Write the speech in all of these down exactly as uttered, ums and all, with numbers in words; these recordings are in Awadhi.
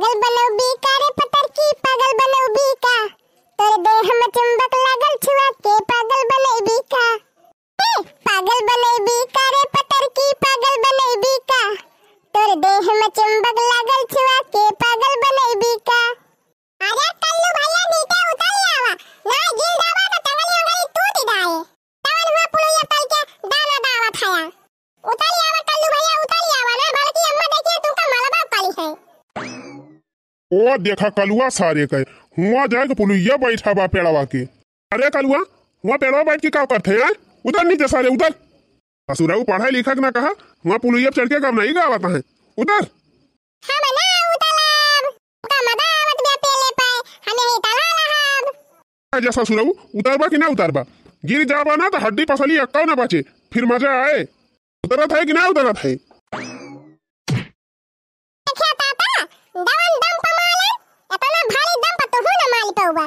पागल बनौबी का रे पतरकी, पागल बनौबी का? तोर देह में चुंबक लागल छुआ के पागल बनैबी का? ए, पागल बनैबी का रे पतरकी, पागल बनैबी का? तोर देह में चुंबक लागल छुआ के पागल बनैबी का? अरे कल्लू भैया, नीचे उतर आवा, ना गिर जावा तो टंगली उंगली टूट जाए। तवन हुआ पुलुइया तल के दाना दावत हया। उतर आवा कल्लू भैया, उतर आवा ना, बल्कि अम्मा देखिए तू का मलबा कली है। ओ देखा कलुआ सारे के, हुआ जाए के पुलुइया बैठा बा पेड़वा के। अरे कलुआ, हुआ पेड़वा बैठ के का करत है, हैं? उतर नीचे सारे, उतर। ससुरऊ पढ़े लिखे के ना कहा, हुआ पुलुइया पे चढ़ के गवनई गावत है। उतर। हम ना उतरब, का मजा आवत बे पेले पे, हमें ही तला रहब। जा ससुरऊ, उतरबा कि ना उतरबा? गिर जाबा ना तो हड्डी पसली एक्कौ ना बचे, फिर मजा आए। उतरत है कि ना उतरत है? देखिया ताता, दवन दम पर मारन, इतना भारी दम पर तुहू ना मार पउबा।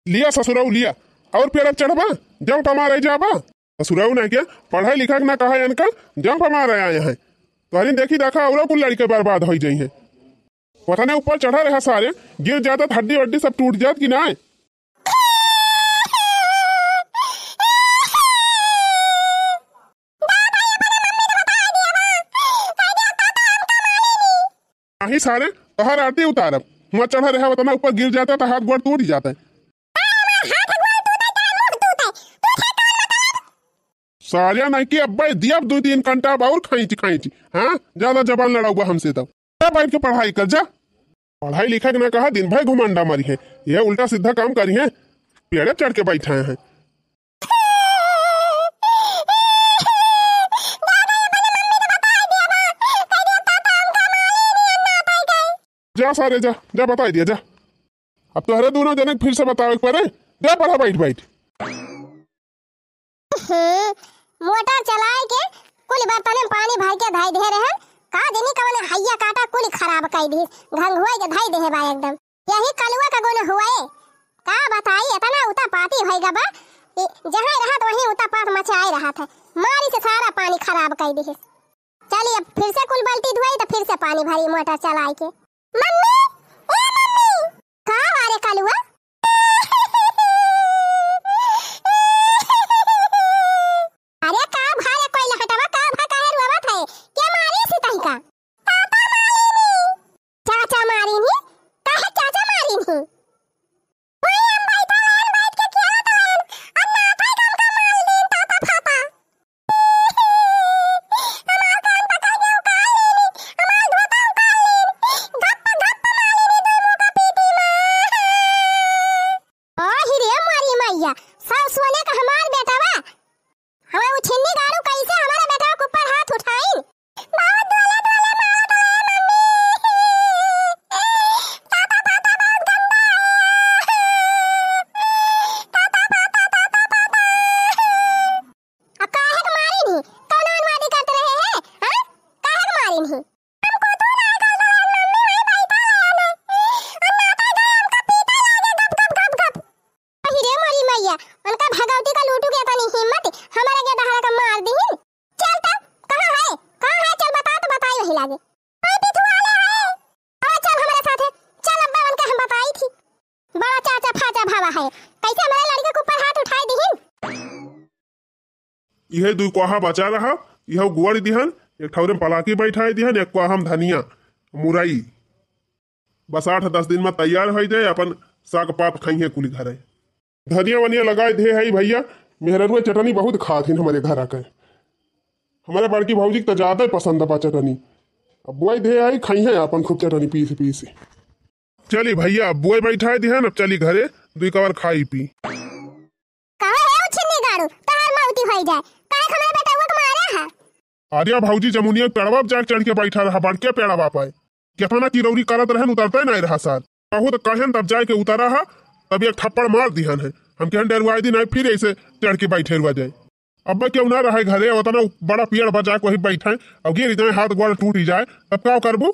लिया ससुरऊ लिया, और पेड़ चढ़बा, दम पर मारे जाबा। ससुरऊ ना क्या, पढ़ाई लिखा के ना कहा इनका, दम पर मारे आए हैं। तोहरी देखी देखा और कुल लड़के बर्बाद हो जाई हैं। पता नहीं ऊपर चढ़ा रहा सारे, गिर जाता तो हड्डी वड्डी सब टूट जात कि ना। नहीं सारे, तोहर आरती उतारब। हुआ चढ़ा रहा, वतना ऊपर गिर जाता तो हाथ गोड़ टूट जाता। सारे नहीं कि अब्बे दियब दो तीन घंटा अब और खींच खींच। हाँ, ज्यादा जबान लड़ाउबा हमसे तब। जा बैठ के पढ़ाई कर जा। पढ़ाई लिखा के ना कहा, दिन भर घुमांडा मारी है। ये उल्टा सीधा काम करी है, पेड़े चढ़ के बैठे हैं। जा सारे जा, जा बताई दिया जा। अब तोहरे दोनों जने के फिर से बतावे के पड़े। जा पढ़ा बैठ बैठ। हम्म, मोटर चलाए के कुल बर्तन में पानी भर के धई दे रहन। का जनी कवन हैया काटा कुल खराब कई दी, घंघुआई के धई दे बा एकदम। यही कलुआ का गुण हुए। का बताई, इतना उतापाती होई गा बा कि जहाँ रहत वहीं उतापात मचाए रहत है। मारी से सारा पानी खराब कई दी। चली अब फिर से कुल बाल्टी धोई तो फिर से पानी भरी मोटर चलाई के। मम्मी, ए मम्मी, का हुआ रे कलुआ? अरे का भा रे कोई लहटवा, का भा काहे रोवत है? के मारी सी तही का? पापा मारी नी। चाचा मारी नी? काहे चाचा मारी नी? वही हम बैठल रहन, बैठ के खेलत रहन, और नाठा के हमका मार दीन ताता फाता। हमार कान पकड़ के उखाड़ लेनी, हमार धोता उखाड़ लेनी, गप गप मार लेनी दोनों का पीठी में। ओ हिरे मारी मैया, सब सोने का हमार बेटवा, हमार उछिन्नी गाड़ू कैसे हमारे बेटवा के ऊपर हाथ उठाइन? बहुत धोले धोले मारत हवे मम्मी। ताता ताता बहुत गंदा है। ताता ताता ताता ताता। अब काहे के मारी नहीं? कौन अनवादी करते रहे हैं? हाँ? काहे के मारी नहीं? हमको तू ना कर दो मम्मी, वही बैठा रहे हैं। हम ना कर दो, हमका पीटा लागे गप गप गप गप। अहि रे मोरी मैया, उनका भगवती का लूटू के तनी हिम्मत, हमारे के दहरा का मार दीहिन। चल त, कहाँ है? कहाँ है? चल बता तो बताई वही लागे। ओए पिथुआ ले आए। अरे चल हमारे साथे, चल अब्बा उनका हम बताई थी। बड़ा चाचा फाचा भावा है, कैसे हमारे लड़के के ऊपर हाथ उठाए दीहिन। इहे दुई कोहा बचा रहा, इहो गोड़ दिहन, एक ठौरे में पलाकी बैठाए दिहन, एक कोहा में धनिया, मुरई। बस आठ दस दिन में तैयार होइ जाए, अपन साग पात खइहें कुली घरे। धनिया वनिया लगाए दे है भैया, मेहररुआ चटनी बहुत खात हिन हमरे घर आके। हमरे बड़की भौजी के तो ज्यादा ही पसंद बा चटनी। अब बुआई दे आई, खइहें अपन खूब चटनी पीस पीस। चली भैया, अब बुआई बैठाए दिहन, अब चली घरे, दुई कवर खाई पी। कहो हे उछिन्नी गाड़ू, तोहार मौती होई जाए, काहे हमरे बेटवा के मारे है? अरे भौजी, जमुनिया के पेड़वा पे जाके चढ़ के बैठा रहा, बड़के पेड़वा पे। केतना चिरौरी करत रहन, उतरते नहीं रहा सार। बहुत कहन तब जाए के उतरा हा, तब एक थप्पड़ मार दिहन है। हम कहन डेरवाए दी नहीं, फिर ऐसे चढ़ के बैठे रुआ जाए। अब केहू ना रहे घरे, उतना बड़ा पेड़ बा जाके वही बैठे, अब गिर जाए, हाथ गोड़ टूट ही जाए, तब का करबू?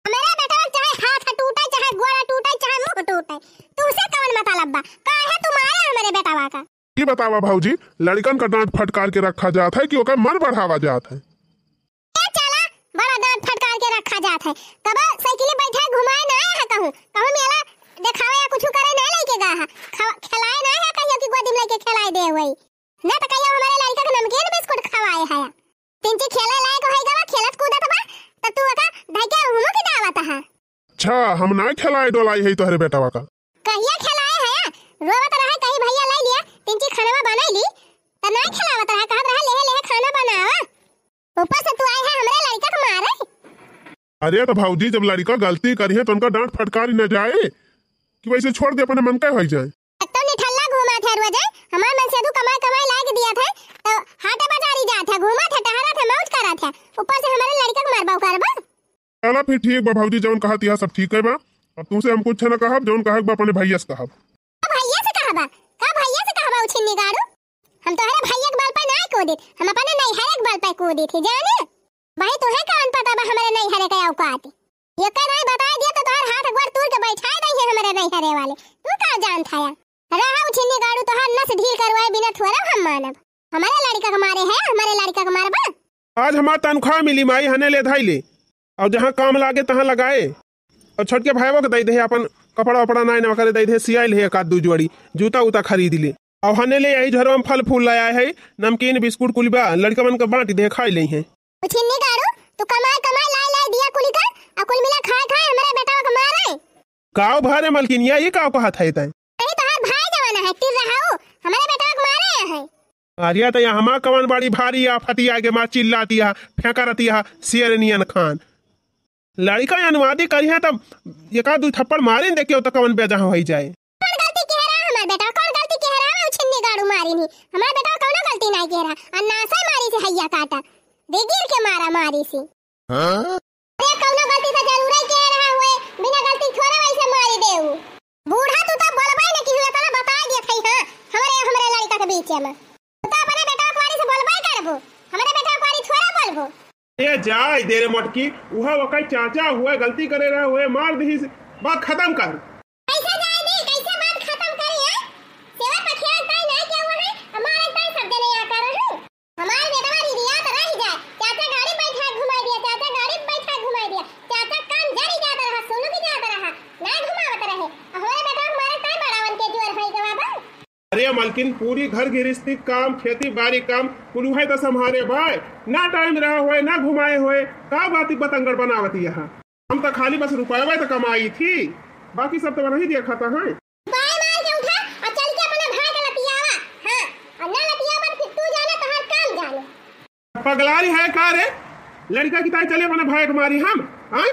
हमरे बेटवा के चाहे हाथ टूटे, चाहे गोड़ टूटे, चाहे मुंह टूटे, तुमसे कवन मतलब बा? काहे तू मारे हमरे बेटवा का? ई बतावा भौजी, लड़कन का डांट फटकार के रखा जात है कि ओकर मन बढ़ावा जात है? ए चला, बड़ा डांट फटकार के खा जात है। कबो साइकिल बैठा घुमाए ना आया है कहूँ, कहूँ मेला देखावे या कुछ करे ना लेके गा है, खा-, खिलाए ना है कहियो कि गोदी में लेके खिलाए दे हुई। ना तो कहियो हमारे लड़का के नमकीन बिस्कुट खवाए है। तिनची खेले लायक होई गवा, खेलत कूदत बा, त तू ओका धइके हुमू की दावत हा। अच्छा, हम ना खेलाई डोलाई है तोहरे बेटवा का। कहिया खेलाए है? रोवत रहे, कही भैया लाई लिया, तिनची खानवा बनाई ली, त ना खेलावत रहा, कहत रहा, "लेहे, लेहे खाना बनावा।" ऊपर से तू आए है हमरे लड़का के मारे। अरे तो भौजी, जब लड़का गलती करी है तो उनका डांट फटकारी न जाए कि वैसे छोड़ दे, अपने मन का होई जाए। अब तो निठल्ला घूमा थे रोजे, हमार मन से तू कमाई कमाई लाग दिया थे, तो हाटे बाजारी जा थे, घूमा थे, टहरा थे, मौज करा थे, ऊपर से हमारे लड़का के मारबा उकारबा। चला फिर ठीक बा भौजी, जौन कहत यह सब ठीक है बा। अब तुमसे हम कुछ न कहब, जौन कहब बा अपने भैया से कहब। का भैया से कहबा? का भैया से कहबा उछिन्नी गाड़ू? हम तोहरे भैया के बल पे नाय कूदित, हम अपने नैहरे के बल पे कूदित ही, जाने? भाई, तुहे कौन पता बा हमरे नैहरे के औकात? ये का नाय बताए दिया तो तोहर हाथ गोड़ तूर के बैठाए दई है हमरे नैहरे वाले। तू का जानत है? रहा उछिन्नी गाड़ू, तोहर नस ढील करवाए बिना थोड़ा हम मानब। हमरे लड़का के मारे है, हमरे लड़का के मारबा? आज हमार तनख्वाह मिली माई, हने ले धाई ले, और जहाँ काम लागे तहाँ लगाए, और छोटके भाईवो के दे दे, अपन कपड़ा वपड़ा नाय नवा करे दे दे, सियाई ले एक आध दू जोड़ी, जूता उता खरीद ले, और हने ले यही झरवा में फल फूल लाया है, नमकीन बिस्कुट कुल बा, लड़का मन के बांट दे, खाई ले हैं। उछिन्नी गाड़ू, तू कमाई कमाई लाई लाई दिया कुली का, आ कुल मिला खाए खाए हमरे बेटवा के मारे। काव भरे मलकिनिया, ये काव कहत है तैं? नहीं, तोहार भाई जवान है, टिर रहा हो, हमरे बेटवा के मारे है। अरे तो यहाँ हमा कवन बड़ी भारी आफती आगे मार चिल्लाती है, फेंका रहती है, शेर नियन खान। लड़का अनुवादी करी है तब एक आध दू थप्पड़ मारे न देखियो तो कवन बेजा होई जाए। कौन गलती कह रहा हमार बेटा, कौन गलती कह रहा है, उछिन्नी गाड़ू मारी नहीं, हमार बेटा कौनो गलती नहीं कह रहा, अन्नासा मारी से हैया काटा, दे गिर के मारा मारी से। हाँ? अरे कौनो गलती से जरूर ही कह रहा हुए, बिना गलती थोड़ा वैसे मारी देऊ। बूढ़ा तू तो बोलबे न कि हुए तला बता दिया थई, हाँ, हमरे, हमरे लड़का के बीच में। तू तो अपने बेटा कुआरी से बोलबे करबो, हमरे बेटा कुआरी थोड़ा बोलबो। ए, जाए दे रे मोटकी, उहा ओकर चाचा हुए, गलती करे रहा हुए, मार दिहिस, बात खतम कर। कैसे जाए दे, कैसे बात खतम करी, हैं? सेवा पखेड़ा ताई ना क्या हुआ है, हमारे ताई सब जने यहाँ कर रहे हैं। हमार बेटवा रिरियात रह जाए, चाचा गाड़ी बैठा घुमाई दिया, चाचा गाड़ी बैठा घुमाई दिया, चाचा काम जरी जात रहा, सोनू भी जात रहा, ना घुमावत रहे। हमारे बेटवा हमारे ताई बड़ावन के जोर होई गवा बा। अरे मलकिन, पूरी घर गृहस्थी काम, खेती बारी काम, कुल उहे तो संभारे बाय। ना टाइम रहा होए, ना घुमाए होए, का बाती बतंगड़ बनावत यहाँ? हम तो खाली बस रुपया तो कमाई थी, बाकी सब तो वही देखा था, हैं? रुपया मार के उठा और चल के अपने भाई का लतियावा, हाँ, और ना लतियावा तो फिर तू जाने, तोहार काम जाने। पगलाई है का रे? लड़का की ताई चले अपने भाई के मारी हम, हैं?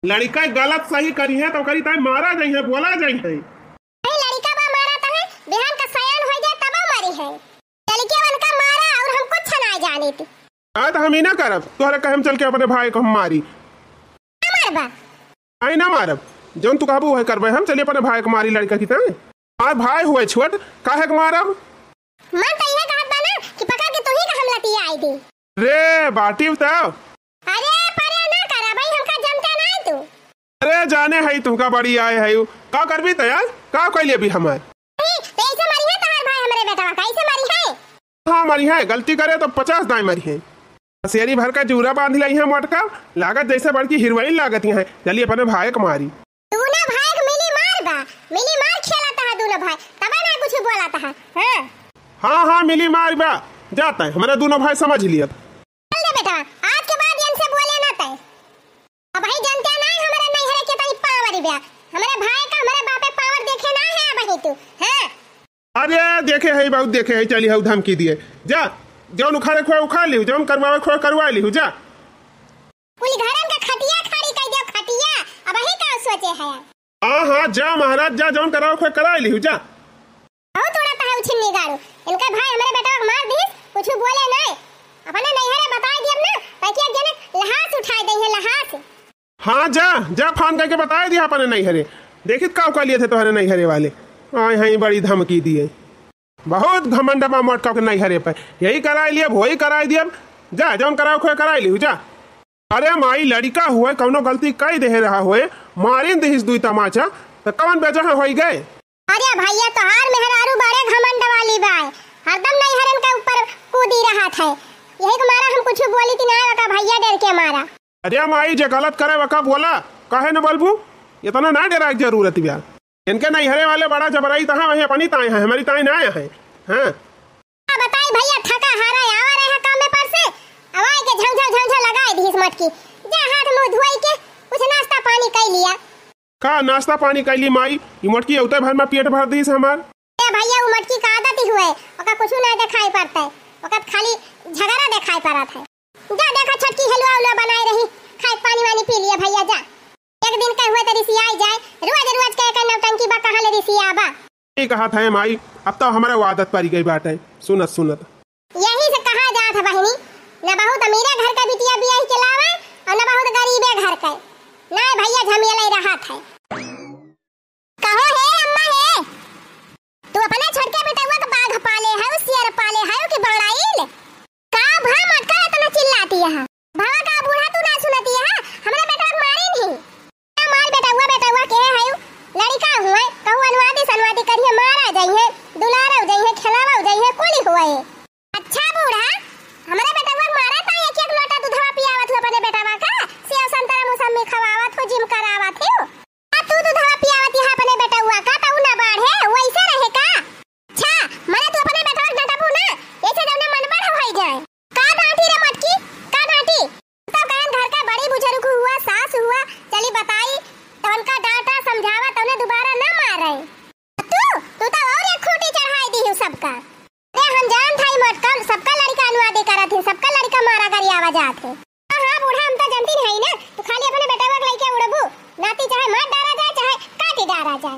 लड़का गलत सही करी है तो करी ताई मारा जाई है, बोला जाई है। अरे लड़का बा मारा तो है, बिहान का सयान हो जाए तब मारी है। लड़के उनका मारा और हम कुछ ना जाने थे। आज हम ही ना करब, तोहरे कहे हम चल के अपने भाई को हम मारी। ना मारबा? आई ना मारब, जौन तू कहबू वह करबे हम, चलिए अपने भाई को मारी लड़का की ताई। हमार भाई हुए छोट, काहे के मारब? मन तो यह कहत बा ना कि पकड़ के तू ही का हम लतिया आई दी। रे बाटी तो। अरे परे ना करा भाई, हमका जनते ना तू। अरे जाने है तुमका बड़ी आए है, का करबी तो यार, का कैले भी हमार? नहीं, तो ऐसे मारी है तोहार भाई हमरे बेटवा, कैसे मारी है? हाँ मारी है, गलती करे तो पचास दाई मारी है। शेरी भर का जूरा बांध लाई है मोटका, लागत जैसे बड़की हीरोइन लागत है। चलिए अपने भाई को मारी। दोनों भाई को मिली मार बा, मिली मार खेलता है दोनों भाई, तबे ना कुछ बोलता है। हाँ। हाँ, हाँ, मिली मार बा, जाता है, हमारा दोनों भाई समझ लिया। चल दे बेटा, आज के बाद इनसे बोले ना तय। अबही जनते ना है हमारे नैहरे के तनी पावर बा। हमारे भाई का हमारे बापे पावर देखे ना है अबही तू, हाँ? अरे देखे है, बहुत देखे है, चली हऊ धमकी दिए। जा, जौन उखाड़े खोए उखाड़ लिहू, जौन करवावे खोए करवा लिहू, जा। कुल घरन का खटिया खाड़ी कर दियो, खटिया। अबही का सोचे है? हाँ, हाँ, जा महाराज, जा, जौन करावे खोए करा लिहू, जा। बहुत उड़त है उछिन्नी गाड़ू। इनका भाई हमारे बेटवा के मार दिस, कुछ बोले नहीं। अपने नैहरे बताई दियब ना, ताकि एक जने लहास उठाए दे है, लहास। हाँ, जा, जा, फोन करके बताई दिया अपने नैहरे। देखित का उका लिए थे तोहरे नैहरे वाले। आए हैं, बड़ी धमकी दिए। बहुत घमंड बा मोटका के नैहरे पे। यही कराई लियब, वही कराई दियब। जा, जौन करावे खोए कराई लिहू, जा। अरे माई, लड़िका हुए, कौनो गलती कई देहे रहा हुए, मारिन दिहिस दुई तमाचा, त कौन बेजहा होई गए? अरे भैया, तोहार मेहरारू बड़े घमंड वाली बाय, हरदम नैहरन के ऊपर कूदी रहत है, यही के मारा हम कुछ बोली थी ना, का भैया डर के मारा। अरे माई, जे गलत करे वका बोला, काहे न बोलबू? इतना ना डेराए के जरूरत बा। इनके नैहरे वाले बड़ा जबराई तहाँ, वहीं अपनी ताई है, हमारी ताई ना है। हाँ। का बताई भैया, थका हारा आवा रहे हैं कामे पर से, अब आए के झौझौ झौझौ लगाए दीस मटकी। जा हाथ मुंह धोई के कुछ नाश्ता पानी कर लिया। का नाश्ता पानी कर ली माई? ई मटकी उतरे भर में पेट भर दीस हमार। ए भैया, उ मटकी का आदत ही हुए, ओका कुछ ना दिखाई पड़ता है, ओका खाली झगड़ा दिखाई पड़त है। जा देखा छोटकी हलवा उलवा बनाए रही, खाए पानी वानी पी लिया भैया, जा। एक दिन के हुए तो रिसियाई जाए, रोज रोज के एक नौटंकी बा, कहाँ ले रिसिया बा? ई कहत है माई, अब तो हमरा आदत पड़ी गई बाटे सुनत सुनत। यही से कहा जात है बहिनी, न बहुत अमीरे घर के बिटिया बियाह के लावे और न बहुत गरीबे घर के। ना भैया, झमेले रहत है। कहो हे अम्मा हे, तू अपने छोटके बेटवा के बाघ पाले है, शेर पाले है कि बड़ाइल? का भा मटका इतना चिल्लाती है? भवा का बूढ़ा तू ना सुनती है? हमरा बेटवा के मारी नहीं। हमार बेटवा, बेटवा के है, लड़का हुए, कहू अनुवादी सनवादी करिए, मारा जाइए, दुलारा जाइए, खेलावा जाइए, कोली हुए। अच्छा बूढ़ा, हमरा बेटवा के मारा ता एक एक लोटा दूधवा पियावत हो अपने बेटवा का, सेव संतरा मौसमी खवावत हो, जिम करावत हो। आ तू दूधवा पियावत यहाँ अपने बेटवा का, तऊ ना बाढ़े, वैसे रहे का? अच्छा, मने तू अपने बेटवा के डांटबू ना, ऐसे जौने मन बढ़ होई जाए। का डांटी रे मटकी, का डांटी? तब कहन घर का बड़ी बुजुर्ग हुआ, सास हुआ, चली बताई, तो उनका डांटा समझावा, तो उन्हें दोबारा ना मारे। तू, तू तो और एक खूंटी चढ़ाई दी हो सबका। अरे हम जान था ई मटका, सबका लड़का अनुवादी करत ही, सबका लड़का मारा गरियावा जात है। हाँ, हाँ, बूढ़ा, हम तो जनती नहीं ना, तू खाली अपने बेटवा के लइके उड़बू, नाती चाहे मार डारा जाए, चाहे काटी डारा जाए।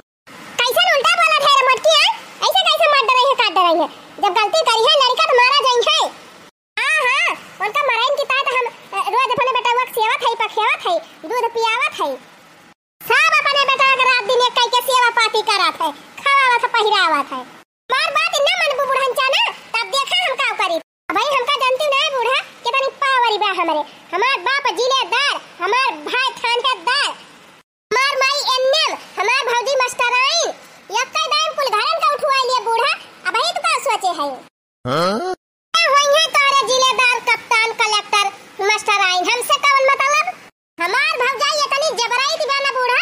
कैसन उल्टा बोलत है रे मोटकी, हाँ? ऐसे कैसे मार डराई है, काट डराई है? जब गलती करी है लड़का तो मारा जाई है। हाँ, हाँ, उनका मराइन की तात हम, अ, रोज अपने बेटवा के सेवत है, पखेवत है, दूध पियावत है। सब अपने बेटवा के रात दिन एक कई के सेवा पाती करत है, खवावत है, पहिरावत है। हमार बात न मनबू बुढ़नचा ना, तब देखा हम का करी। भाई हमका जानती ना बूढ़ा, कितनी पावर बा हमरे। हमार बाप जिलेदार, हमार भाई थानेदार, हमार माई एनएम, हमार भौजी मास्टराइन, यक्का दाइन कुल घरन का उठवाई लिए बूढ़ा। अबही तू का सोचे है? हाँ? ए होई है तोरे जिलेदार, कप्तान, कलेक्टर, मास्टराइन, हमसे कवन मतलब? हमार भौजाई इतनी जबराई दीवाना बूढ़ा,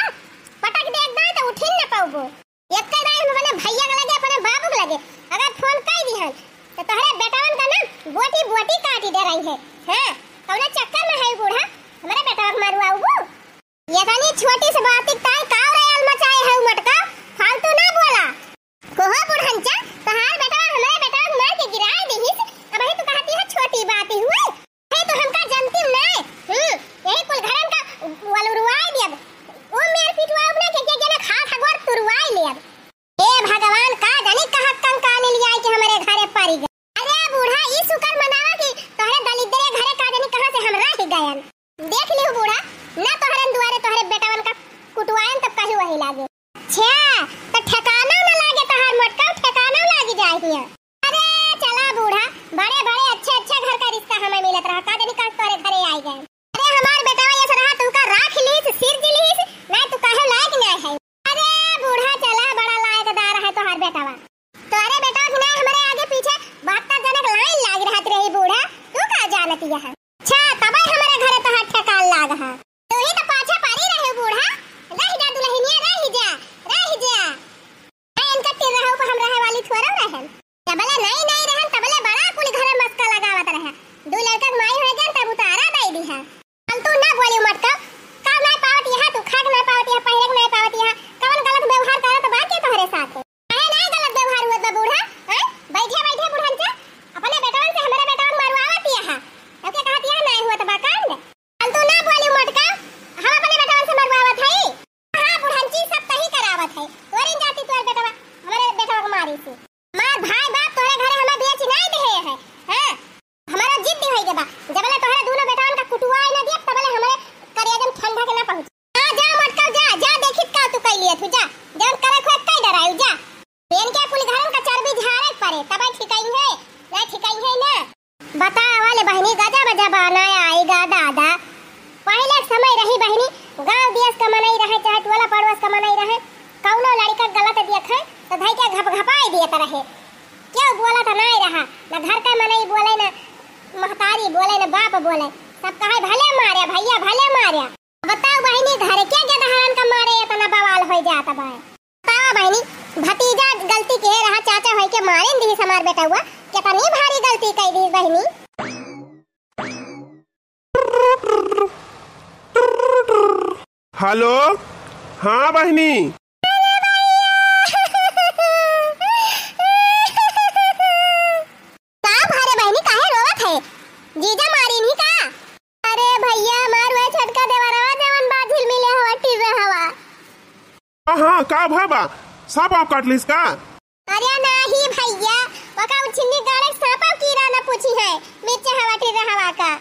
पटक दे एक दाई तो उठिन न पाउबो। एक दाई हम अपने भैया के लगे, अपने बाबू के लगे अगर फोन कर दिहन, तो तोहरे बेटवन का ना बोटी बोटी काटी दे रही है। हाँ, कौने चक्कर में है बूढ़ा, हमारे बेटवा के मारू आउबू? ये तनी छोटी सी बात ताई का रयाल मचाए है मटका, फालतू ना बोला। कोहो बुढ़नचा, तोहार बेटवा हमरे बेटवा के मार के गिराए दिहिस, अबही तू कहती है छोटी बात ही हुई। है तो हमका जनती नहीं। हम्म, यही कुल घरन का वलुरवाए दियब। ओ मेर पिटवाउब ना के, के, के ना खात हगोर तुरवाए लेब। ए भगवान, का जानी कहाँ कंकाली लियाई के हमरे घरे पड़ी गए। अरे बूढ़ा, ई शुक्र मनावा कि तोहरे दलिद्दरे घरे का जानी कहाँ से हम रह गयन। देख लिहु बूढ़ा, ना तोहरन दुआरे तोहरे बेटवन का कुटवायन तब कहीं वही लागे। अच्छा, तो ठिकाना न लागे तोहार मोटका, ठिकाना लागी जाए हियां। अरे चला बूढ़ा, बड़े बड़े अच्छे अच्छे घर का रिश्ता हमें मिलत रहा, का जानी कहाँ तोहरे घरे आई गए। अरे हमार बेटवा ये सरहा तू का राख लीस, सिर जी लीस, नहीं तू कहे लायक नहीं है। अरे बूढ़ा चला, बड़ा लायकदार है तोहार बेटवा। तोहरे बेटवा की नहीं हमरे आगे पीछे बहत्तर जनक लाइन लाग रहत रही बूढ़ा, तू का जानत यह? अच्छा, तबे हमरे घरे तोहार ठेकान लाग है। तू ही तो पाछे पड़ी रहे बूढ़ा। रह जा दुल्हनिया, रह जा, रह जा। ए, इनका टिर रहू पर हम रहे वाली थोड़ा रहन। जबले नहीं, नहीं रहन, तबले बड़ा कुल घरे मस्का लगावत रहे। दू लड़का के माई हो गए, तब उतारा दे दिहा। फालतू ना बोली मटका। का नहीं पावत यहाँ, तू खाक नहीं पावत यहाँ, पहिरे के नहीं पावत यहाँ। कवन गलत व्यवहार करत बा के तोहरे साथ? काहे नाय गलत व्यवहार हुआ बा बूढ़ा? हैं? बैठे बैठे बुढ़नचा अपने बेटवन से हमरे बेटवन मरवावत यह। ओके कहत यह नाय हुआ बा कांड। फालतू ना बोली मटका, हम अपने बेटवन से मरवावत हई। हाँ बुढ़नची, सब तही करावत है। तोरी जाति तोर बेटवा हमरे बेटवा के मारी से। हमार भाई बाप तोहरे घरे हमें बेच नाय देहे है। हाँ? हमारा जिद होई के बा, जबले तोहरे दोनों बेटवन का कुटुआई ना दिया, तबले हमरे करेजन ठंडा के ना पहुँचे। जा, जा, मटकाऊ, जा, जा, देखित का तू कई लिए तू, जा, जवन करे खोए कई डरायू, जा। पेन के कुल घरन का चर्बी झारे के परे, तबे ठिकाई है, ना ठिकाई है ना। बतावा ले बहिनी, गजब जमाना आएगा दादा। पहले के समय रही बहिनी, गांव देश का मनई रहे, चाहे टोला पड़ोस का मनई रहे, कौनो लड़का गलत देखे, तो धई के घपघपाई देत रहे। क्यों बोला तो नाय रहा, न घर का मनई बोले, न महतारी बोले, न बाप बोले। सब कहे भले मारे भैया, भले मारे। बताओ बहिनी, घर के गेदहरन का मारे इतना बवाल होइ जात बा। बताओ बहिनी, भतीजा गलती के रहा, चाचा होई के मारे न दिहिस हमार बेटउआ, कितनी भारी गलती कई दिहिस बहिनी। हेलो, हाँ बहिनी। का भा रे बहिनी, काहे रोवत है? जीजा मारिन ही का? अरे भैया, हमार वह छोटका देवरवा जवन बा झिलमिले हवा, टिर्र हवा। हाँ, हाँ, का भा बा? साँप आप काट लिस का? अरे नाही भैया, ओका उ छिन्नी गाड़े साँपा कीड़ा न पूछी है, मिर्च हवा टिर्र हवा का।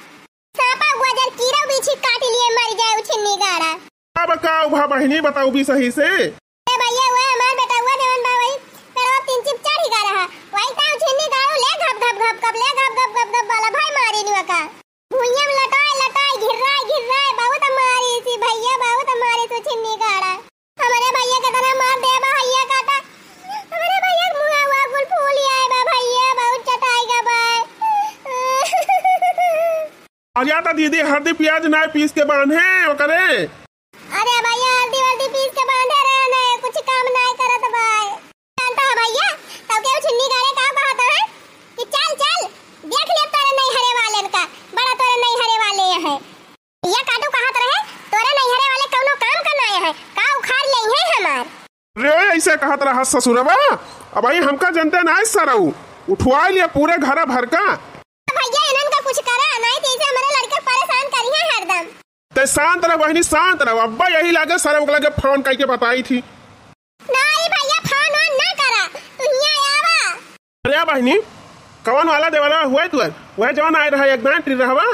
साँपा गोजर कीड़ा बिछी काट लिए मर जाए उ छिन्नी गाड़ा। अब का उभा बहिनी बताऊ भी सही से? ए भैया, वो हमार बेटउआ जवन बा वही पेड़वा तीन चिप चढ़ी गा रहा, वही ताऊ छिन्नी गाड़ू ले घप घप घप घप ले घप घप घप घप वाला भाई मारी नुआ का। भुइयां में लटाए लटाए घिर्राए घिर्राए बहुत मारी सी भैया, बहुत मारी सी छिन्नी गाड़ा। हमरे भैया के तना मार दे बा भैया काटा, हमरे भैया के मुँह हुआ कुल फूल आए बा भैया, बहुत चटाई गा बा। अरे तो दीदी, हरदी पियाज नाय पीस के बांधे ओकरे। अरे भैया, हरदी वरदी पीस के बांधे रहे न, कुछ काम नाय करत बाय। जानता है भैया, तब के छिन्नी गाड़े का कहत है कि चल चल, देख ले तोरे नैहरे वाले का, बड़ा तोरे नैहरे वाले है। भैया काटू कहत रहे, तोरे नैहरे वाले कौनो काम का नाय है, का उखाड़ ले है हमार। रे, ऐसे कहत रहा ससुरवा, अब आई हमका जनते नाय सरऊ, उठवा लिया पूरे घर भर का। भैया, इनन का कुछ करा, नाय तो ऐसे हमारे लड़के परेशान करी है हरदम। ते शांत रह बहिनी, शांत रह। अब्बा यही लागे सरऊ के लगे फोन करके बताई थी। नाई भैया, फोन वोन ना करा, तू हियां आवा। अरे बहिनी, कवन वाला देवला हुआ है तुअर? वह जवन आए रहा एक दान टिर्र हवा,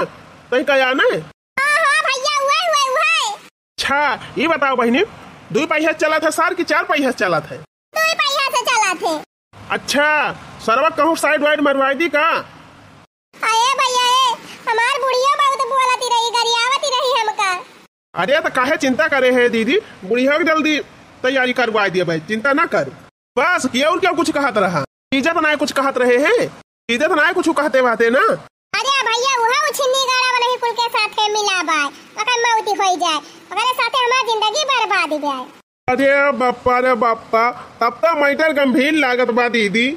तही का याद नहीं? हाँ, हाँ भैया, उहे, उहे, उहे। अच्छा, ये बताओ बहिनी, दुई पहिया से चलत है सार कि चार पहिया से चलत है? दुई पहिया से चलत है। अच्छा, सरवा कहूँ साइड वाइड मरवाई दी का? अरे भैया ए, हमार बुढ़िया बहुत बोलती रही, गरियावती रही हमका। अरे तो काहे चिंता करे है दीदी, बुढ़िया के जल्दी तैयारी करवा दिया भाई, चिंता ना कर। बस, ये और क्या कुछ कहत रहा? इज्जत ना कुछ कहत रहे हैं, इज्जत ना कुछ कहते बाते ना। अरे भैया, उहा उ छिन्नी गाड़ा वाला ही कुल के साथे मिला बाय, ओकर मौती होई जाए, ओकरे साथे हमार जिंदगी बर्बाद ही जाए। अरे बप्पा रे बप्पा, तब तो मैटर गंभीर लागत बा दीदी।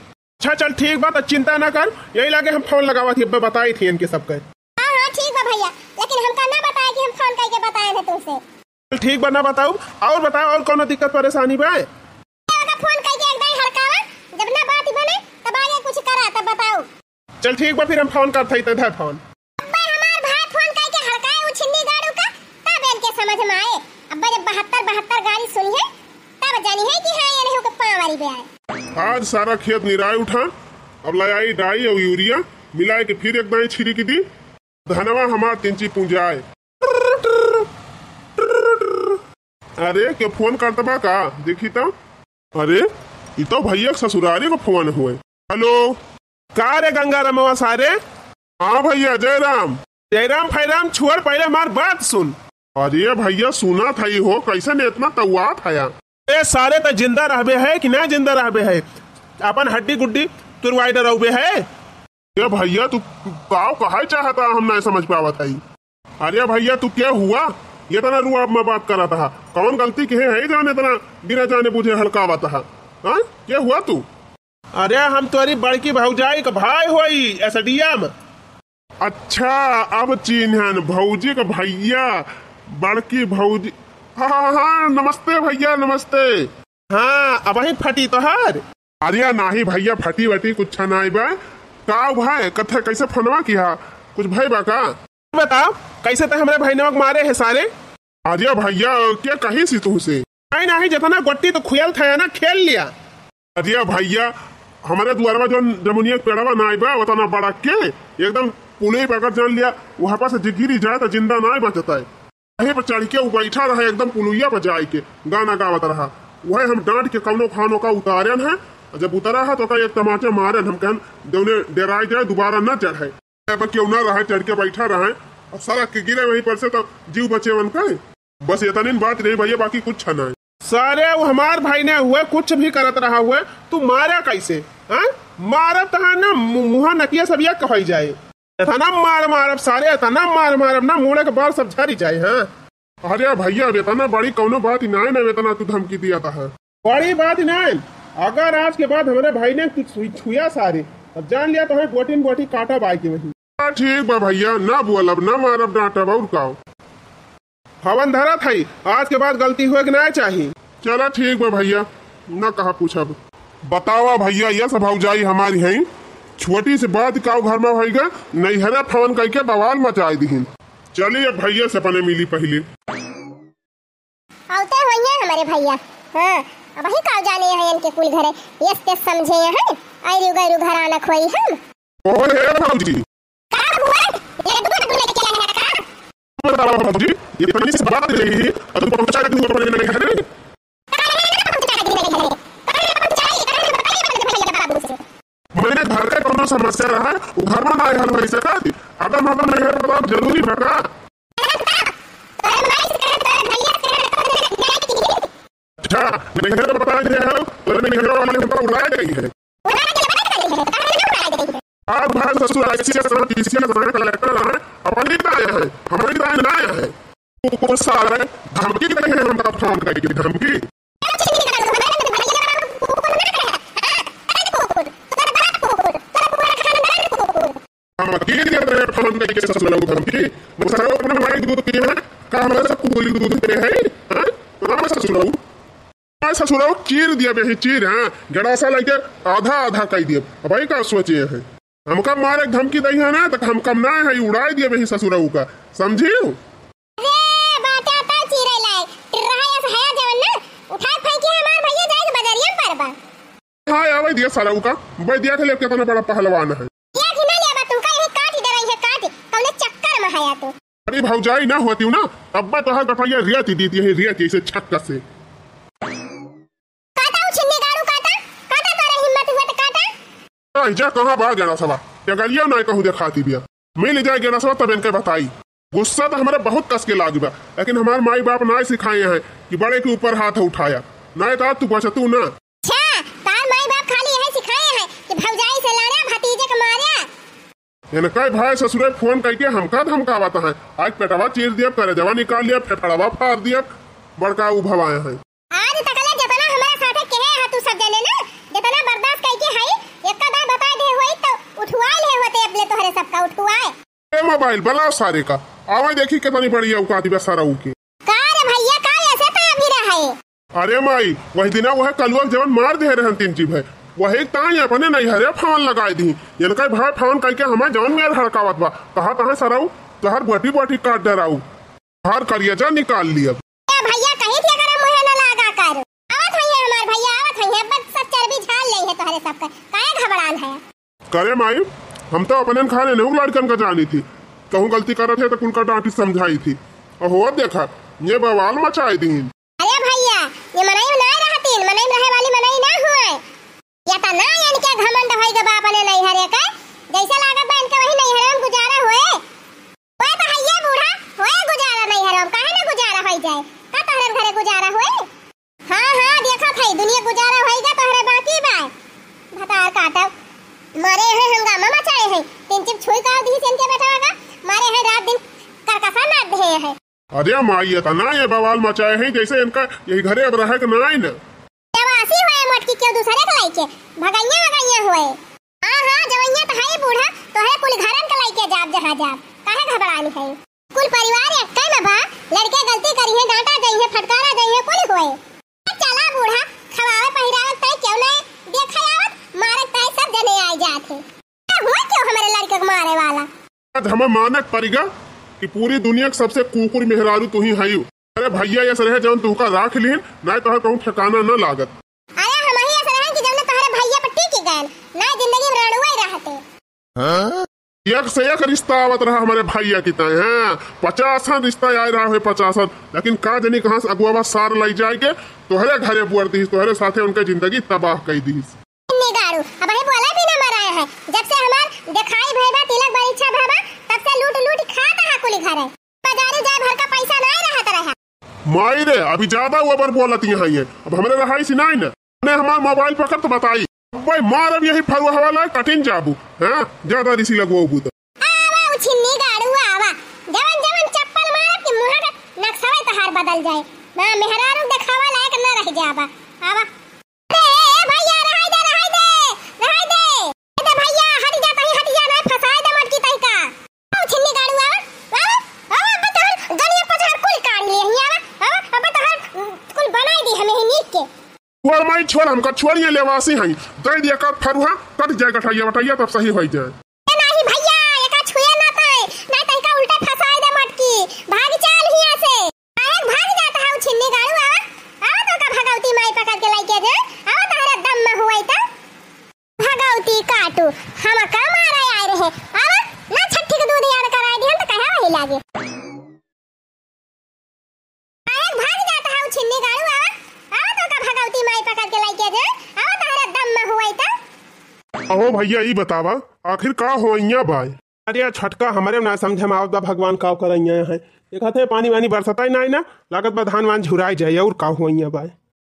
अच्छा चल ठीक बा, तो चिंता ना कर, यही लागे हम फोन लगावत ही, अब्बे बताई थी इनके सबके। हाँ, हाँ, ठीक बा भैया, लेकिन हमका ना बताए कि हम फोन करके बताए हैं तुमसे। चल ठीक बा, ना बताऊ, और बताओ, और कौनो दिक्कत परेशानी बा? ओका फोन करके एक दाई हड़कावा, जब ना बात बने, तब आगे कुछ करा, तब बताऊ। चल ठीक बा, फिर हम फोन करत हई, त धर फोन। अब्बे हमार भाई फोन करके हड़काए उ छिन्नी गाड़ू का, तब इनके समझ में आए। अब्बे जब बहत्तर बहत्तर गाड़ी सुनी है, तब जानी है कि हाँ, ये नहीं के पाँव वाली बे आए। आज सारा खेत निराए उठा, अब ले आई डाई और यूरिया मिलाए के फिर एक दाई छिड़की दी, धनवा हमार तिनची पूंजाए। अरे, के फोन करत बा का? देखी तो। अरे, ई तो भैया के ससुरारी को फोन हुए। हेलो। का रे गंगा रमवा सारे? हाँ भैया, जय राम। जय राम फैराम छोड़, पहले हमार बात सुन। अरे भैया, सुना था ही हो, कैसे ने इतना तवात है? ए सारे, त जिंदा रहबे है कि ना जिंदा रहबे है? अपन हड्डी गुड्डी तुरवाई डराउबे है? ए भैया, तू काव कहे चाहता, हम ना समझ पावत हई। अरे भैया, तू क्या हुआ? ये तना रुआब में बात करत हा। कौन गलती के है जाने तना बिना जाने बुझे हड़कावत हा? हाँ? क्या हुआ तू? अरे हम तोरी बड़की भौजाई का भाई होई, एसडीएम। अच्छा, अब चिन्हन भौजी का भैया, बड़की भौजी। हाँ, हाँ, हाँ, नमस्ते भैया, नमस्ते। हाँ, अबहीं फटी तोहार। अरे नाही भैया, फटी वटी कुछ नाई बा। का भाई, कथे कैसे फोनवा किहा? कुछ भय बा का? बताओ, कैसे ते हमरे भैनवा के मारे है सारे? अरे भैया, क्या कही सी तुहसे? नहीं, नहीं, जितना गोटी तो खुयल था ना, खेल लिया। अरे भैया, हमारे दुआरवा जौन जमुनिया के पेड़वा नाई बा, उतना बड़ा के, एकदम पुलई पर अगर जान लिया, वहाँ पर से जे गिरी जाए तो जिंदा नाई बचता है। वहीं पर चढ़ के वो बैठा रहा, एकदम पुलुइया पर जाए के गाना गावत रहा। वह हम डांट के कौनो खानो का उतारन है, जब उतरा है तो ओका एक तमाचा मारन, हम कहन देवने डेराए जाए, दोबारा न चढ़े। पर क्यों ना रहे, चढ़ के बैठा रहे, अब सारा के गिरे वहीं पर से तो जीव बचे वन का। बस इतनी बात रही भैया, बाकी कुछ ना है। सारे वो हमार भाई ने हुए, कुछ भी करत रहा हुए, तू मारा कैसे? हाँ, मारत है ना, मु-, मुँहा नकिया सब ये कहई जाए। एतना मार मारब सारे, एतना मार मारब ना, मुड़े के बाल सब झरी जाए, हाँ। अरे भैया, अब एतना बड़ी कौनो बात ही नाय ना, एतना तू धमकी दिया था। बड़ी बात ही नाय, अगर आज के बाद हमरे भाई ने कुछ छुई-, छुआ सारे, तब जान लिया तोहे गोटी न गोटी काटब आइके वहीं। हाँ, ठीक बा भैया, ना बोलब, ना मारब, डांटब, और का। हवन धरत हई, आज के बाद गलती होए के ना चाही। चला ठीक बा भैया, ना कहा पूछब। बतावा भैया, ये सब भौजाई हमारी हैं, छोटी से बात का घर में भइगा, नैहरे फोन करके बवाल मचाई दिहिन। चली अब भैया से अपने मिली पहिले। आवते होइए हमारे भैया। हाँ, अबही का जाने हैं इनके कुल घरे, यस ते समझे हैं, ऐरू गैरू घराना खोई हम। ओए हे भौजी। का हुआ? ये दूध दूध लेके आया है का? बताओ भौजी, ये इतनी सी बात रही, अब तुम पहुंचा के तुम अपने नहीं है। मैंने घर का कौनो समस्या रहा, वो घर में ना हल हो सका थी। अगर मतलब नहीं है तो आप जरूरी भगा। अच्छा, नहीं है तो बता दे हो, तो नहीं है वाले हमको उड़ा गई है। आज भाई ससुर ICS रहा, PCS रहा, कलेक्टर रहा, अपनी राय है, हमारी राय ना है। कुकुर सारे धमकी दे रहे हैं हमका फोन करके, धमकी। धमकी दे रहे हैं फोन करके ससुर लोग धमकी। वो सारे अपने माई दूध पिए हैं, का हमारे सब कुकुर दूध पिए हैं, हाँ? तो हमारे ससुर लोग, हाँ, ससुर लोग चीर दिया बे ही चीर, हाँ? गड़ासा लेके आधा आधा कर दिया। अब भाई का सोचे हैं? हमका मारे के धमकी दई है ना, तो हम कम ना है, उड़ाई दिए बे ही ससुर लोग का, समझियो? अरे, बाटा ता चीरे लाए, टिर्रहा यस हया जवन ना, उठाए फेंकी हमार भैया जाए बजरिया पर बा। हाँ, आवे दिया सारा उका, भाई दिया के लेके कितना बड़ा पहलवान है। दिया कि ना लेबा, तुमका यही काट डराई है, काट, कौने चक्कर में हया तू? अरे भौजाई ना होती हूँ ना, तब मैं तोहार गठैया रियाती दीती है, रियाती ऐसे छक्का से। काटा उ छिन्नी गाड़ू काटा, काटा तोरे हिम्मत हुआ तो काटा। आई जा, कहाँ बा गेना सवा? टगरिया ना कहूँ देखाती बिया। मिल जाए गेना सवा तब इनके बताई। गुस्सा तो हमारे बहुत कस के लाग बा, लेकिन हमार माई बाप ना सिखाए हैं कि बड़े के ऊपर हाथ उठाया, ना तो तू बचतू ना। अच्छा, तार माई बाप खाली यही सिखाए हैं कि भौजाई से लड़ा, भतीजे के मारा। इनका भाई ससुरे फोन करके हमका धमकावत हैं। आज पेटवा चीर दिया, करेजवा निकाल लिया, फेफड़वा फाड़ दिया, बड़का उ भवाए हैं। आज तकले जतना हमारे साथे कहे है तू सब जने ना, जतना बर्दाश्त करके है, एक दाई बताए दे होई तो उठवाए ले होते, अब ले तोहरे सबका उठवाए। ए मोबाइल बलाओ सारे का, आवे देखी कितनी बड़ी औकात बा सारा ऊ के। का रे भैया, का ऐसे तो अभी रहे? अरे माई, वही दिना वह कलुआ जवन मार दे रहन तीन जीभ है, वही ताई अपने नैहरे फोन लगाए दी। इनका भाई फोन करके हमें जवन मेर हड़कावत बा, कहा तहाँ सराऊ, तहर बोटी बोटी काट डराऊ। हर करिया जा निकाल लिया। ए भैया, कहीं थी अगर मुँहे न लागा कर। आवत हइये हमार भैया, आवत हइये, बस सब चर्बी झाल लेइहे तोहरे सबके, काहे घबरान है? करे माई, हम तो अपने खाने नहीं लड़कन का जानी थी, कहूँ गलती करत है तो कुल का डांटी समझाई थी। अहो देखा, ये बवाल मचाए दीन। अरे भैया, ये मनई में ना रहतीन, मनई में रहे वाली मनई ना हुए। या त ना इनके घमंड होई गे बा अपने नैहरे के, जैसे लागत बा इनके वही नैहरे में गुजारा होए। ओए त हइये बूढ़ा, होए गुजारा नैहरे में, काहे ना गुजारा होई जाए? का तोहरे घरे गुजारा होए? हाँ, हाँ, देखत हई, दुनिया गुजारा होई गे, तोहरे बाकी बा। भतार काटब। मारे हैं, हंगामा मचाए हैं। तीन चिप छुई का दी से इनके बेटा का। मारे हैं, रात दिन करकसा नाच दे हैं। अरे माई, ये त ना ये बवाल मचाए हैं, जैसे इनका यही घरे अब रहे के ना है ना। जवासी होए मोटकी, क्यों दूसरे के लाइके भगैया वगैया होए। हाँ, हाँ, जवैया त है बूढ़ा, तोहरे कुल घरन के लाइके जाब जहाँ जाब, काहे घबरानी है? कुल परिवार एक्के में बा, लड़के गलती करिहे, डांटा जइहे, फटकारा जइहे, कुल होए। चला बूढ़ा, खवावे पहिरावे तय क्यों नहीं, देखे आवत, मारे तय सब जने आए जात है। ए, हुआ क्यों हमारे लड़के को मारे वाला? आज हमें मानक परिगा कि पूरी दुनिया के सबसे कुकुर मेहरारू तू ही हई। अरे भैया, ये सरह जौन तुहका राख लीन, ना तोहर कहूँ ठिकाना न लागत। अरे हम ही ऐसे रहन कि जौन तोहरे भैया पर टिक गए, ना जिंदगी में रणुआ ही रहते। हाँ? एक से एक रिश्ता आवत रहा हमारे भैया की ताई, हाँ, पचासन रिश्ता आए रहा है, पचासन, लेकिन का जानी कहाँ से अगुआ सार लाई जाए के तोहरे घरे बुअर दीस, तोहरे साथे उनके जिंदगी तबाह कर दीस। निगारू, अब ही बोला भी ना मराए है, जब से हमार दिखाई भय बा, तिलक बरीक्षा भय बा, तब से लूट लूट खात हा कुली घरे। बाजारे जाए भर का पैसा ना रहत रहा। माई रे, अभी ज्यादा ओवर बोलत यहाँ ये, अब हमरे रहाई सी नाई ना। ने हमार मोबाइल पकड़ तो बताई। अबे मार अब यही फरुआ वाला कठिन जाबू। हाँ, ज्यादा रिसी लगवाबू तो। आवा बदल जाए। ना मेहरारू देखावा लायक ना रह जाबा। आवा। ए, ए, भैया, रहाई दे, रहाई दे, रहाई दे। ए दे भैया, हट जा, तहीं हट जा, ना फंसाए दे मटकी तहीं का। आओ छिन्नी गाड़ू, आवा, आवा, आवा, अब तोहर गलिया पछाड़ कुल काढ़ लिए ही, आवा, आवा, अब तोहर, उम, कुल बनाई दी हमें ही नीक के। छोड़ माई, छोड़, हमका छोड़िए, लेवासी हई। दे दिया कर फरुहा, कट जाए गठैया वटैया, तब सही होई जाए। ए नाही भैया, एका छुए ना तय, नाही तय का उल्टा फंसाए दे मटकी। भाग चल हियां से। काहे भाग जात हऊ छिन्नी गाड़ू, आवा, आवा तो का भगवती माई पकड़ के लइके जाए, आवा तहरा दम में हुए त। भगवती काटू, हमका मारे आए रहे, आवा, ना छठी के दूध यार कराए दिहन त कहे वही लागे। काहे भाग जात हऊ छिन्नी गाड़ू, आवा, आवा तो का भगवती माई पकड़ के लइके जाए, आवा तहरा दम में हुए त। अहो भैया, ई बतावा, आखिर का होइया बाय? अरे छोटका, हमरे ना समझे में आवत बा, भगवान का करइया है। एक हाथे पानी वानी बरसता ही नाही ना, लागत बा धान वान झुराई जाए, और का होइया बाय?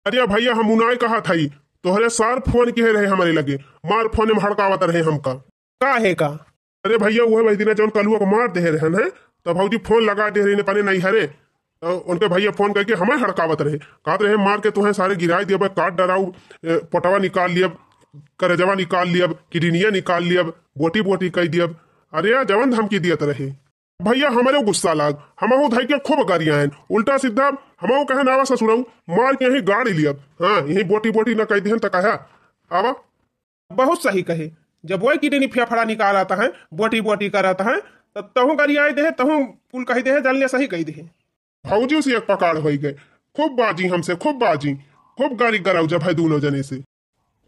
अरे भैया, हम उनाई कहा था, तोहरे सार फोन किहे रहे हमरे लगे, मार फोन में हड़कावत रहे हमका। का है का? अरे भैया, उहे वही दिना जौन कलुआ को मार दे रहन है, तो भौजी फोन लगा दे रही ने अपने नैहरे, तो उनके भैया फोन करके हमें हड़कावत रहे, कहत रहे, "मार के तुहें सारे गिराई दियब, काट डराऊ, ए, पोटवा निकाल लियब, करजवा निकाल लियब, किडनिया निकाल लियब, बोटी बोटी कह दियब।" अरे यार, जवन धमकी दियत रहे। भैया, हमरे गुस्सा लाग, हमहू धई के खूब गरियाएन, उल्टा सीधा हमहू कहन, "आवा ससुरऊ, मार के यहीं गाड़ी लियब, हाँ, यहीं बोटी बोटी न कह दिहन त कहा, आवा।" बहुत सही कहे, जब वही किडनी फेफड़ा निकालत है, बोटी बोटी करत है, तब तहूँ गरियाई दे, तहूँ कुल कही दे, जान ले सही कही दे। भौजी से एक पकाड़ होई गए, खूब बाजी हमसे, खूब बाजी, खूब गारी गरौजब है दोनों जने से।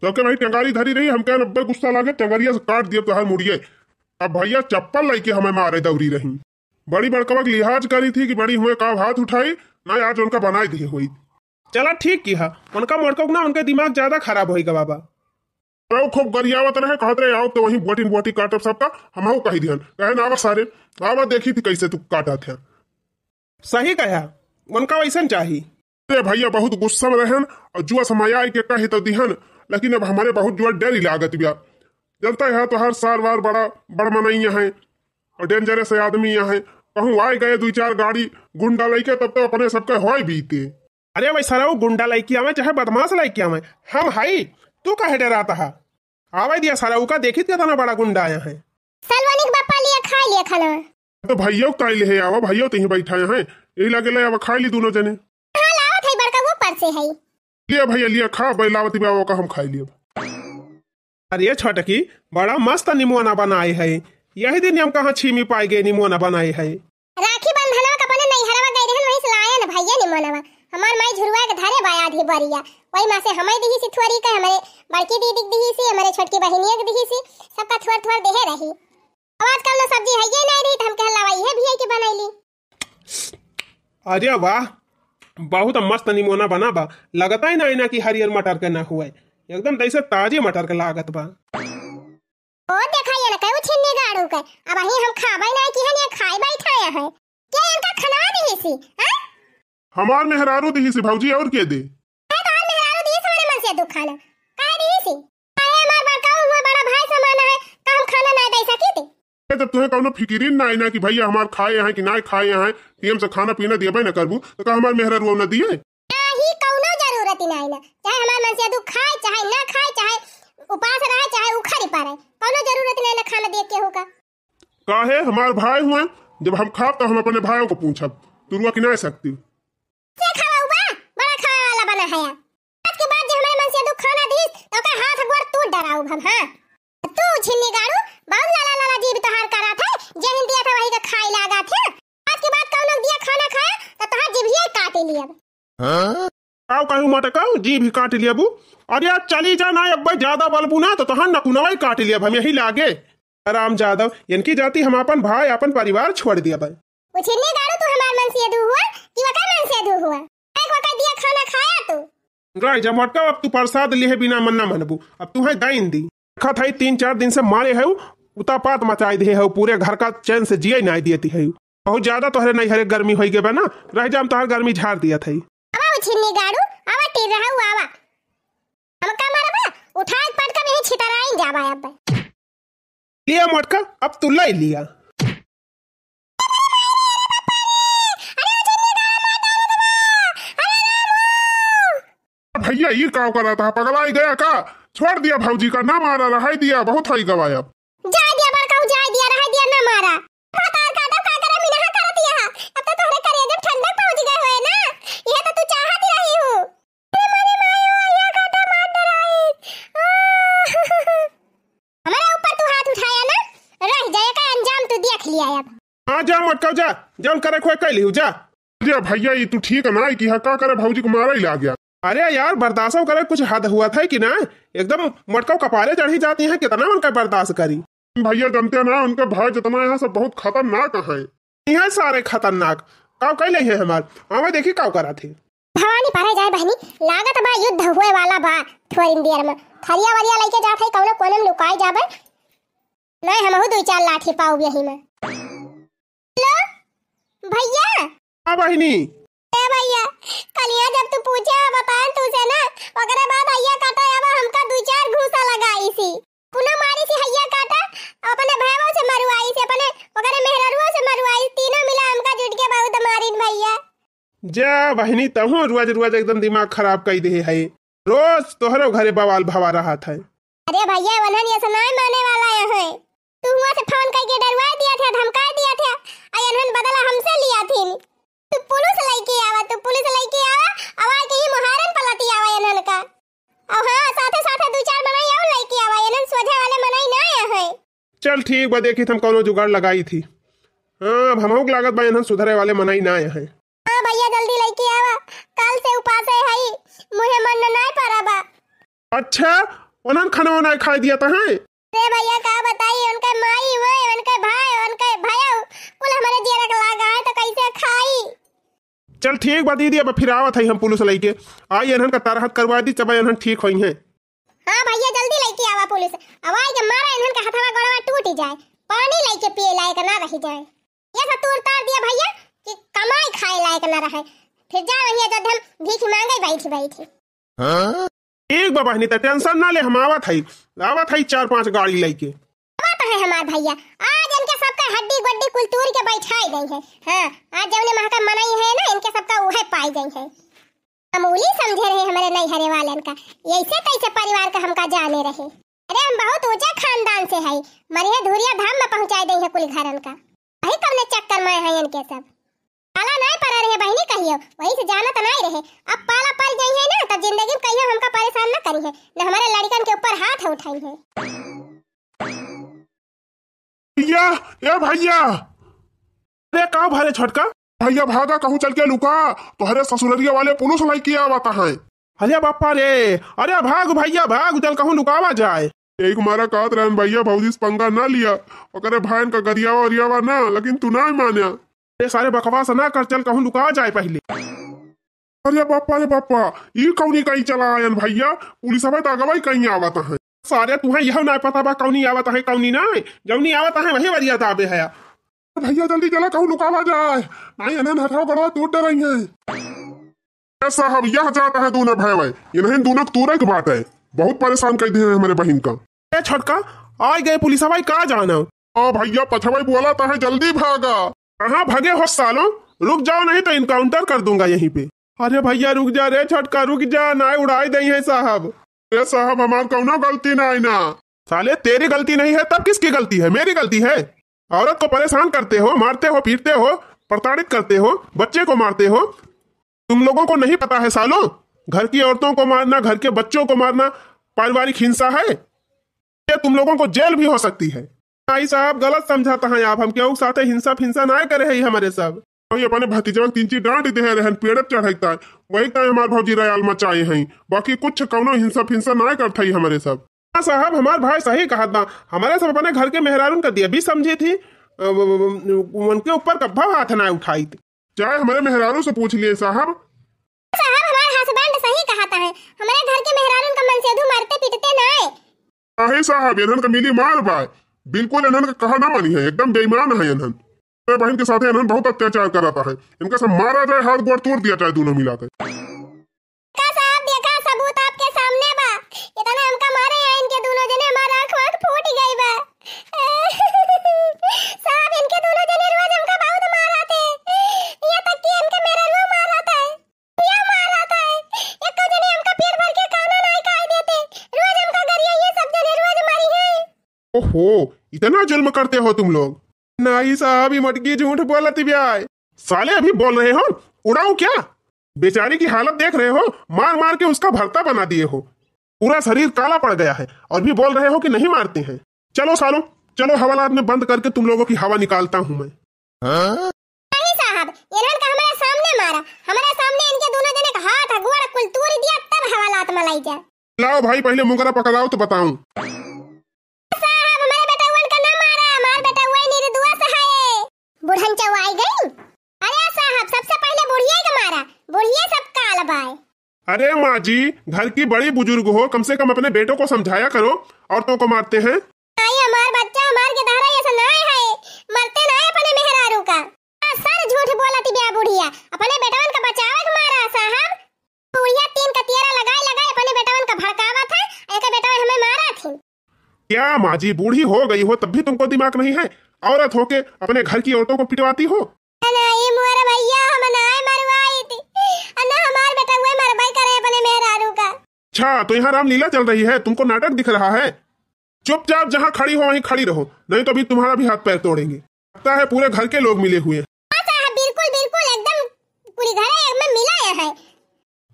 तो के भाई टंगारी धरी रही, हमके नब्बे गुस्सा लागे, टंगरिया से काट दिया तोहार मुड़िए। अब भैया चप्पल लेके हमें मारे दौरी रही। बड़ी बड़कवा के लिहाज करी थी कि बड़ी हुए का हाथ उठाई, ना आज उनका बनाए दिए होई। चला ठीक किहा, उनका मोटका ना, उनके दिमाग ज्यादा खराब होई गवा बा। अरे वो खूब गरियावत रहे, कहत रहे, "आओ तो वहीं बोटिन बोटी काटब सबका।" हमहू कही दिहन, कहे, "ना आवा सारे, आवा देखी थी कैसे तू काटत है।" सही कहा, उनका वैसन चाही। अरे भैया बहुत गुस्सा में रहन और जुआ समय आए के कही तो दिहन, लेकिन अब हमरे बहुत जुआ डर ही लागत बिया। जनता है तो हर साल वार बड़ा बड़ मनैया है और डेंजरस आदमी यहाँ है। कहूँ आए गए दुई चार गाड़ी गुंडा लइके, तब तो अपने सबके होए बीते। अरे भाई सरऊ, गुंडा लइके आवे चाहे बदमाश लइके आवे, हम हई, तू काहे डरात हा? आवे दिया सरऊ का, देखित केतना बड़ा गुंडा आया है। सलवनी के बापा लिया, खाए लिया खाना। तो भैया ताई ले आवा, भैया तो यहीं बैठा है, यही लगे ले आवा, खाए ली दोनों जने। हाँ लावत है बड़का, वो पर से है। लिया भैया लिया, खा भाई, लावत बा का हम खाए लिया। अरे छोटकी, बड़ा मस्त निमोना बनाए है। यही दिन हम कहाँ छीमी पाए गए निमोना बनाए है। राखी बंधनवा के अपने नैहरवा गए रहन, वहीं से लाए न भैया निमोनवा। हमार माई झुरुआ के धरे बा आधी बरिया, वही माँ से हमें दिही सी थोड़ी के, हमारे बड़की दीदी के दिही सी, हमारे छोटकी बहिनिया के दिही सी, सबका थोड़ थोड़ देहे रही। अब आज कल न सब्जी है ये नहीं रही, तो हम कह लावा ये भी है कि बनैली। अरे वाह, बहुत मस्त निमोना बना बा। लगता ही ना, ना कि हरियर मटर के ना हुए, एकदम जैसे ताजे मटर के लागत बा। ओ देखा ये ना कहू छिन्नी गाड़ू के, अब अही हम खाबै ना कि हन ये खाए बैठा है। क्या इनका खनवा दिही सी, हैं? हमार मेहरारू दिही सी भौजी, और के दे? है तो हमार मेहरारू दिही सी, हमारे मन से दुख खाना। काहे दिही सी? काहे हमार बड़का हुआ बड़ा भाई समान है, तो हम खाना ना दे सकी थी? ए, जब तुम्हें कौनो फिकिरिन ना आई ना कि भैया हमार खाए हैं कि ना खाए हैं, टीएम से खाना पीना दियबे ना करबू, तो का हमार मेहरारू ना दिए? नाही, कौनो जरूरत ही नाही ना। चाहे हमार मनसेधू खाए, चाहे ना खाए, चाहे उपास रहे, चाहे उखड़ी पड़े, कौनो जरूरत ही नाही ना खाना देख केहू का। काहे, हमार भाई हुए, जब हम खाब तो हम अपने भाइयों को पूछब, तू रुआ कि ना सकती? के खावा हुआ? बड़ा खावे वाला बना है यार। आज के बाद जे हमारे मनसेधू खाना दीस, तो ओकर हाथ गोड़ तोड़ डराऊ हम, हाँ। तू छिन्नी गाड़ू, बहुत लाला लाला जीभ तोहार करत है, जे हिन दिया था वही का खाए लागत है। आज के बाद कौनो दिया खाना खाया, तो तोहार जीभिया काट लियब। हाँ? काऊ कहू मटकाऊ, जीभ काट लियबू। अरे यार, चली जा ना, अब ज्यादा बलबू ना, तो तोहार नकुनवा ही काट लियब हम यही लागे। राम जादव, इनकी जाति हम अपन भाई, अपन परिवार छोड़ दिया भाई। उछिन्नी गाड़ू, तू हमार मनसेधू हुआ कि वका मनसेधू हुआ? एक वका दिया खाना खाया तू? गाय जा मटका, अब तू प्रसाद लिहे बिना मन ना मनबू, अब तू है दाइन दी। देखत है तीन चार दिन से मारे है, उतापात मचाई दिए है, पूरे घर का चैन से जिए नहीं दिए है। बहुत ज्यादा तोहरे नहीं हरे गर्मी होई गए बा ना, रह जा हम तोहर गर्मी झाड़ दिया था। आवा उछिन्नी गाड़ू, आवा टीर रहा आवा। हमका मारबा, उठा के पटका में ही छितराई जाबा अब। लिया मटका, अब तू ले लिया। भइया, ई का करत ह, पगलाइ गया का? छोड़ दिया भौजी का, ना मारा, रहइ दिया, बहुत होइ गवा अब। जाइ दिया बड़काऊ, जाइ दिया, रहइ दिया, ना मारा। भतार काटा का करे, मिनहा करत यहा। अब तो तोहरे करेजा ठंडक पहुँच गए होए ना, यह तो तू चाहत ही रही हूँ। अरे मोरे माई, ओ, अहिया काटा मार डराई। आ, हमरे ऊपर तू हाथ उठाया ना, रह जाए का अंजाम तू देख लिया अब। हाँ, जा मटकाऊ, जा, जौन करे खोए कइ लिहू, जा। अरे भइया, ई तू ठीक नाइ किहा, का करे भौजी को मारइ लाग गया। अरे यार, बर्दाश्त करे कुछ हद हुआ था कि ना? एकदम मटकाऊ कपारे चढ़ी जाती हैं, कितना उनका बर्दाश्त करी। भइया, जनते ना, उनके भाई जितना यहाँ सब बहुत खतरनाक हैं। इहाँ सारे खतरनाक, काव कइ लइहे हमार, आवे देखी काव करत ही। भवानी परे जाए बहिनी, लागत बा युद्ध होए वाला बा थोरिन देर में। थरिया वरिया लइके जात है, कौनो कोने में लुकाए जाबे, नहीं हमहू दुइ चार लाठी पाउब यही में। हेलो भइया। हाँ बहिनी। ए भइया, कलिया जब तू पूछे बताएन तुझसे ना, ओकरे बाद अहिया काटा अब हमका दुइ चार घूसा लगाइसी। पुनः मारिसी अहिया काटा, अपने भैवो से मरुआइसी, अपने ओकरे मेहररुओ से मरुआइसी, तीनों मिला हमका जुट के बहुत मारिन भइया। जा बहिनी, तहूँ रोज रोज एकदम दिमाग खराब कइ देहे है। रोज तोहरो घरे बवाल भवा रहत है। अरे भइया, वनहन ये से नाय माने वाला है। तू हुआ से फोन कइके डरवाइ दिया थे, धमकाइ दिया थे, आ इन्हन बदला हमसे लिया थीन। तू पुलिस लइके आवा, तू पुलिस लइके आवा, आवा के ही मोहारन पलटी आवा इन्हन का। और हाँ, साथे साथे दुइ चार मनई और लइके आवा, इन्हन सोझे वाले मनई ना आए हैं। चल ठीक बा, देखी हम कौनो जुगाड़ लगाई थी। हाँ, अब हमहू के लागत बा इन्हन सुधरे वाले मनई ना आए हैं। हाँ भइया, जल्दी लइके आवा, कल से उपासे हई, मुँहे मन नाय परा बा। अच्छा, उन्हन खाना वाना खाइ दिया त है? अरे भइया, का बताई, उनके माई हुए, उनके भाई, उनके भयऊ, कुल हमरे जियरा के लागा है, तो कैसे खाई? चल ठीक बा दीदी, अब फिर आवत है हम पुलिस लइके। आई इन्हन का तरहत करवा दी, तब इन्हन ठीक होइहैं। हाँ भइया, जल्दी लइके आवा पुलिस। अब आई के मारा इन्हन का हथवा गोड़वा टूट जाए, पानी लइके पिए लायक ना रह जाए। ये सब तूर तार दिया भइया कि कमाई खाए लायक ना रहे, फिर जा वहीं अयोध्या में भीख मांगे बैठी बैठी। हाँ? ठीक बा बहिनी, त टेंशन ना ले, हम आवत हई, आवत हई चार पांच गाड़ी लइके। आवत है हमार भइया, आज इनके सबका हड्डी गुड्डी कुल तूर के बैठाई गई है। हाँ, आज जौने महका मनई है ना, इनके सबका उहे पाई गई है। मामूली समझे रहे हमरे नैहरे वालन का, ऐसे कैसे परिवार का हमका जाने रहे। अरे हम बहुत ऊंचे खानदान से हई, मरिहे धुरिया धाम में पहुंचाई दई है कुल घरन का। वही कौने चक्कर में है इनके सब। पाला नाय पड़ा रहे बहिनी कहियो, वही से जानत नाय रहे। अब पाला पड़ जाई है ना, तब जिंदगी में कहियो हमका परेशान न करी है, न हमारे लड़कन के ऊपर हाथ उठाई है। भइया, ए भइया। अरे का भरे छोटका? भइया भागा, कहूँ चल के लुका, तोहरे ससुररिया वाले पुलिस लइके आवत है। अरे बापा रे, अरे भाग भइया भाग, चल कहूँ लुकावा जाए। एक मारा कहत रहन भइया, भौजी से पंगा ना लिया, ओकरे भाईन का गरियावा ओरियावा ना, लेकिन तू ना मान्या। ए सारे बकवास ना कर, चल कहूँ लुका जाए पहिले। अरे बापा रे बापा, ई कौनी कहीं चला आयन भइया, पुलिस अबे तो अगवा ही कहीं आवत है। सारे तुहे यह ना पता बा कौनी आवत है कौनी ना, जौनी आवत है वही वरिया दाबे है। भइया जल्दी चला कहूँ लुकावा जाए, नहीं इन्हन हथवा गोड़वा तूर डरई है। ए साहब, यह जात है दूनो भैवे, इन्हन दूनो के तूरे के बाटे। बहुत परेशान कइ दिहे हैं हमरे बहिन का। ए छोटका, आइ गए पुलिसवा, का जाना? ओ भइया, पछवई बोलत है, जल्दी भागा। कहाँ भगे हो सालो, रुक जाओ नहीं तो encounter कर दूंगा यहीं पे। अरे भइया रुक जा रे छोटका, रुक जा, ना उड़ाई दई है साहब। ए साहब, हमार कौनो गलती नाई ना। साले तेरी गलती नहीं है तब किसकी गलती है? मेरी गलती है। औरत को परेशान करते हो, मारते हो, पीटते हो, प्रताड़ित करते हो, बच्चे को मारते हो। तुम लोगों को नहीं पता है सालों, घर की औरतों को मारना, घर के बच्चों को मारना पारिवारिक हिंसा है। ये तुम लोगों को जेल भी हो सकती है। भाई साहब गलत समझाता है आप, हम केहू के साथे हिंसा फिंसा ना करे है हमरे सब। वही अपने भतीजवा के तीन चार डांट दे रहन, पेड़ पे चढ़ाई ताय, वही ताय हमार भौजी रयाल मचाए हैं, बाकी कुछ कौनो हिंसा फिंसा ना करत है हमरे सब। हाँ साहब, हमार भाई सही कहत बा, हमरे सब अपने घर के मेहरारून का देवी समझी थी, अ, व-, व-, व-, उनके ऊपर कब्बा हाथ ना उठाई। चाहे हमरे मेहरारू से पूछ लिए साहब। साहब, हमार husband सही कहत है, हमरे घर के मेहरारून का मनसेधू मारते पीटते ना है। काहे साहब, इन्हन का मिली मार बा, बिल्कुल इन्हन का कहा ना मानी है, एकदम बेईमान है इन्हन। मेरे बहन के साथे इन्हन बहुत अत्याचार करत है, इनका सब मारा जाए, हाथ गोड़ तोड़ दिया जाए दोनों मिला के। का साहब, देखा सबूत आपके सामने बा, इतना हमका मारे हैं इनके दोनों जने, हमार आँख वाँख फूट गई बा। साहब, इनके दोनों जने रोज हमका बहुत मारत है, यहाँ तक कि इनके मेहरारू मारत है, ये मारत है, एको जने हमका पीट ओ, इतना जुल्म करते हो तुम लोग। नाई साहब, ये मटकी झूठ बोलत बिया है। साले अभी बोल रहे हो, उड़ाऊं क्या? बेचारी की हालत देख रहे हो, मार मार के उसका भरता बना दिए हो। पूरा शरीर काला पड़ गया है और भी बोल रहे हो कि नहीं मारते हैं। चलो सालो, चलो हवालात में बंद करके तुम लोगों की हवा निकालता हूँ मैं। नहीं साहब, इन्हन का हमारे सामने मारा, हमारे सामने इनके दोनों जने का हाथ गोड़ कुल तूर दिया, तब हवालात में लाई जाए। लाओ भाई, पहले मुंगरा पकड़ाओ तो बताऊं। साहब, हमारे बेटउवन का ना मारा, हमार बेटउवा निर्दोष है। बुढ़न चौआई गई। अरे साहब, सबसे पहले बुढ़िया के मारा, बुढ़िया सब काल बाय। अरे माँ जी, घर की बड़ी बुजुर्ग हो, कम से कम अपने बेटों को समझाया करो, औरतों को मारते हैं। आई हमार बच्चा, हमार के धारा ऐसा ना है, मरते ना है अपने मेहरारू का। आ, सर झूठ बोलत बिया बुढ़िया, अपने बेटवन का बचावे के मारा साहब। बुढ़िया तीन कतियरा लगाए लगाए अपने बेटवन का भड़कावत है, एक बेटवन हमें मारा थी। क्या माँ जी, बूढ़ी हो गई हो तब भी तुमको दिमाग नहीं है? औरत होके अपने घर की औरतों को पिटवाती हो। ना, ये मोर भैया, हम ना मरवाई थी। ना हमार बेटउवा मरवाई करे अपने मेहरारू का। अच्छा, तो यहाँ रामलीला चल रही है, तुमको नाटक दिख रहा है? चुपचाप जहाँ खड़ी हो वहीं खड़ी रहो, नहीं तो अभी तुम्हारा भी हाथ पैर तोड़ेंगे। लगता है पूरे घर के लोग मिले हुए हैं। हाँ साहब, बिल्कुल, बिल्कुल, एकदम पूरी घर है, एकदम मिला है।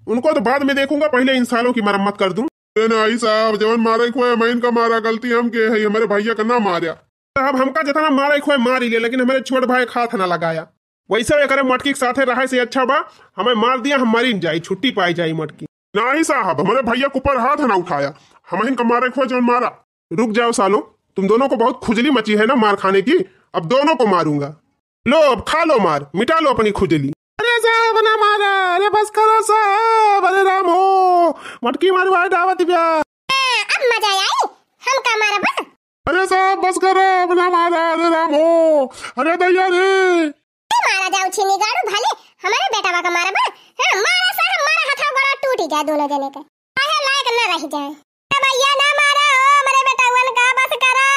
उनको तो बाद में देखूंगा, पहले इन सालों की मरम्मत कर दूं। ए नाई साहब, जवन मारे खोए, मैं इनका मारा, गलती हम के है, हमारे भैया का ना मारा। साहब, हमका जितना मारे खोए मार ही ले, लेकिन हमारे छोट भाई का हाथ ना लगाया। वैसे एकरे मटकी के साथे रहे से अच्छा बा, हमें मार दिया, हम मरी न जाई, छुट्टी पाई जाई मटकी। नाई साहब, हमारे भैया के ऊपर हाथ ना उठाया, हम इनका मारे खोए जवन मारा। रुक जाओ सालो, तुम दोनों को बहुत खुजली मची है ना मार खाने की, अब दोनों को मारूंगा। लो, अब खा लो मार, मिटा लो अपनी खुजली। अरे साहब ना मारा, अरे बस करो साहब, अरे राम हो, मटकी मारवा डावत बिया। अब मजा आई, हम का मारब? अरे साहब बस करो, अब ना मारा, अरे राम हो, अरे दैया रे। ए मारा जाऊ छिनी गाड़ू, भले हमारे बेटवा का मारब। हाँ, मारा साहब, मारा, हथवा गोड़ा टूटी जाए दोनों जने के, काहे लायक न रह जाए। ए भैया ना मारा हो, हमारे बेटवन का बस करा,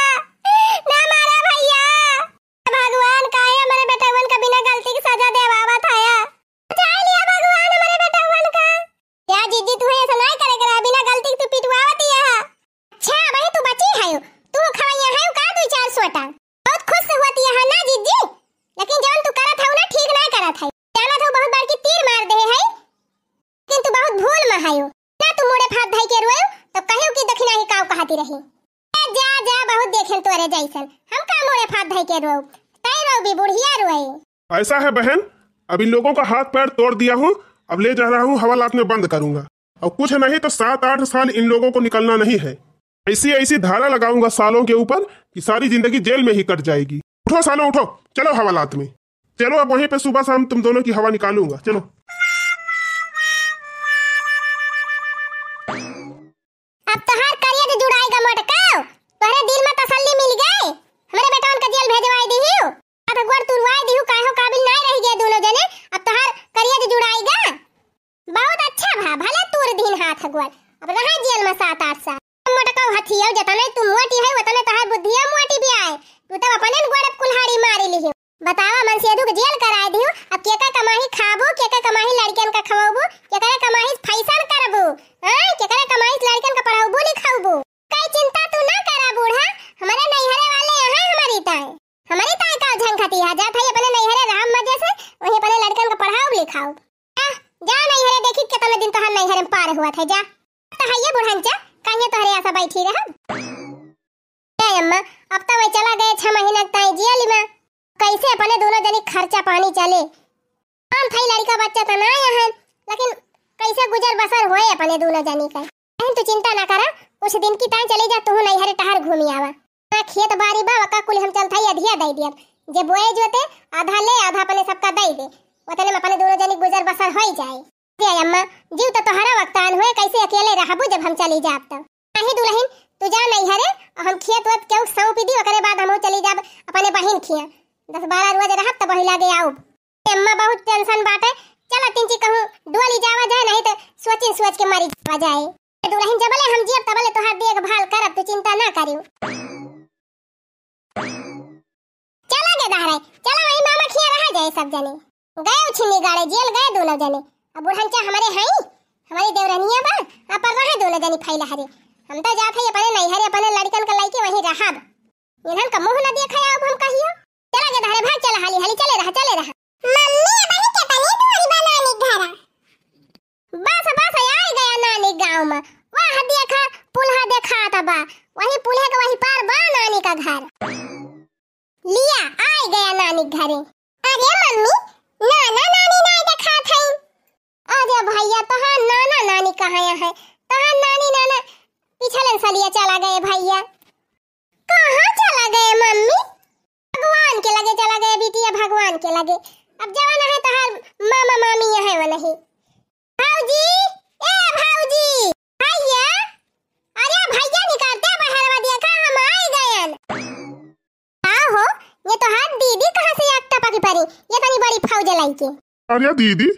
ना मारा भैया। भगवान, काहे हमारे बेटवन का बिना गलती के सजा देवावत हया? बचाई लिया भगवान हमारे बेटवन का। या जिज्जी, तू ऐसा नहीं करे करा, बिना गलती के तू पिटवावत ही है। अच्छा, वही तू बची है, तू खवैया है का दू चार सोटा? बहुत खुश होती है ना जिज्जी, लेकिन जवन तू करत है ना ठीक नहीं करत है। जानत हो बहुत बड़की तीर मार दे है, लेकिन तू बहुत भूल में आयो। ना तू मोड़े फात धई के रोयो, तो कहियो कि दखिना ही काव कहती रही। ए, जा, जा, बहुत देखेन तोरे जैसन। हम का मोड़े फात धई के रोब? तै रोबी बुढ़िया रोए। ऐसा है बहन, अब इन लोगों का हाथ पैर तोड़ दिया हूँ, अब ले जा रहा हूँ हवालात में बंद करूंगा। और कुछ नहीं तो सात आठ साल इन लोगों को निकलना नहीं है। ऐसी ऐसी धारा लगाऊंगा सालों के ऊपर कि सारी जिंदगी जेल में ही कट जाएगी। उठो सालो, उठो, चलो हवालात में। चलो, अब वहीं पे सुबह शाम तुम दोनों की हवा निकालूंगा। चलो। अब तोहार करिया जो जुड़ाई गा मोटका, तोहरे दिल में तसल्ली मिल गए। हमरे बेटवन का जेल भेजवाई दिहियो। अब एक बार तुरवाई दिहु, काहे हो काबिल नाय रह गए दोनों जने। अब तोहार करिया जो जुड़ाई गा। बहुत अच्छा भा, भले तूर दीन हाथ अगुआल, अब रहा जेल में सात आठ साल। मोटका हथिया, जतने तू मोटी है, उतने तोहार बुद्धिया मोटी भी आए। तू तब अपने न गोड़ पे कुल्हाड़ी मारी लिही। बतावा, मनसेधु के जेल कराए दिहु, अब केकर कमाही खाबू, केकर कमाही लड़कियन का खवाबू, केकर कमाही फैशन करबू, हाँ, केकर कमाही लड़कियन का पढ़ाबू लिखाबू। कई चिंता तू ना करा बूढ़ा, हमारे नैहरे वाले यहाँ हमारी ताए। हमारी ताई का झंखती है, जात है अपने नैहरे राम मजे से, वहीं अपने लड़कन का पढ़ाओ लिखाओ। आ, जा नैहरे, देखी कितने दिन तोहार नैहरे में पार हुआ था, जा। तो है ये बुढ़ंचा, कहिए तोहरे आसा बैठी रह। ए अम्मा, अब तो वही चला गए छह महीना ताई जेल में, कैसे अपने दोनों जनी खर्चा पानी चले? हम थाई लड़का बच्चा तो ना है, लेकिन कैसे गुजर बसर होए अपने दोनों जनी का? बहन, तू चिंता ना करा, कुछ दिन की ताई चली जा, तू नैहरे टहर घूमी आवा। ना खेत बारी बा, वका कुल हम चल थाई अधिया दे दियब। जे बोए जोते, आधा ले, आधा अपने सबका दे दे। वतने में अपने दोनों जनी गुजर बसर होई जाए। दे अम्मा, जीव तो तोहरा वक्तान होए, कैसे अकेले रहबू जब हम चली जाब तो? नहीं दुल्हन, तू जा नैहरे, और हम खेत वेत केहू सौंपी दी, ओकरे बाद हमहू चली जाब अपने बहिन खिया। दस बारह रोज रहब तब वही लागे आउब। अम्मा बहुत टेंशन बाटे, चला तिनची कहूँ डोली जावा जाए, नहीं तो सोचिन सोच के मरी जावा जाए। ए दुल्हन, जबले हम जियब तबले तोहार देखभाल करब, तू चिंता ना करियो। चला गे दहरे, चला वही मामा खिया रहा जाए सब जने। गए उछिन्नी गाड़े, जेल गए दोनों जने। अब बुढ़ंचा हमारे हई, हमारी देवरनिया बा, आ पर रहा दोनों जनी फैला हरे। हम तो जात हई अपने नैहरे, अपने लड़कन का लइके वहीं रहब। इन्हन का मुँह न देखा अब हम कहियो। चला गे धारे भाग, चला हाली हाली, चले रहा, चले रहा। मम्मी, अबही केतनी दूर बा नानी के घर? बस, बस, आइ गया नानी गाँव में। वह देखा, पुलहा देखात बा, वही पुलहे के वही पार बा नानी का घर। लिया, आइ गया नानी के घरे। अरे मम्मी, नाना नानी नाई देखात हईं। अरे भैया, तोहार नाना नानी कहाँ है? तोहार नानी नाना पिछले सलिया चला गए भैया। कहाँ चला गए मम्मी? भगवान के लगे चला गए बिटिया, भगवान के लगे। अब जवन है तोहार मामा मामी है वो नहीं। भौजी, ए भौजी, भैया, अरे भैया निकलते बहरवा देखा हम आइ गयन। का हो, ये तोहार दीदी कहाँ से एक टपकी परी, ये तनी बड़ी फौज लइके? अरे दीदी,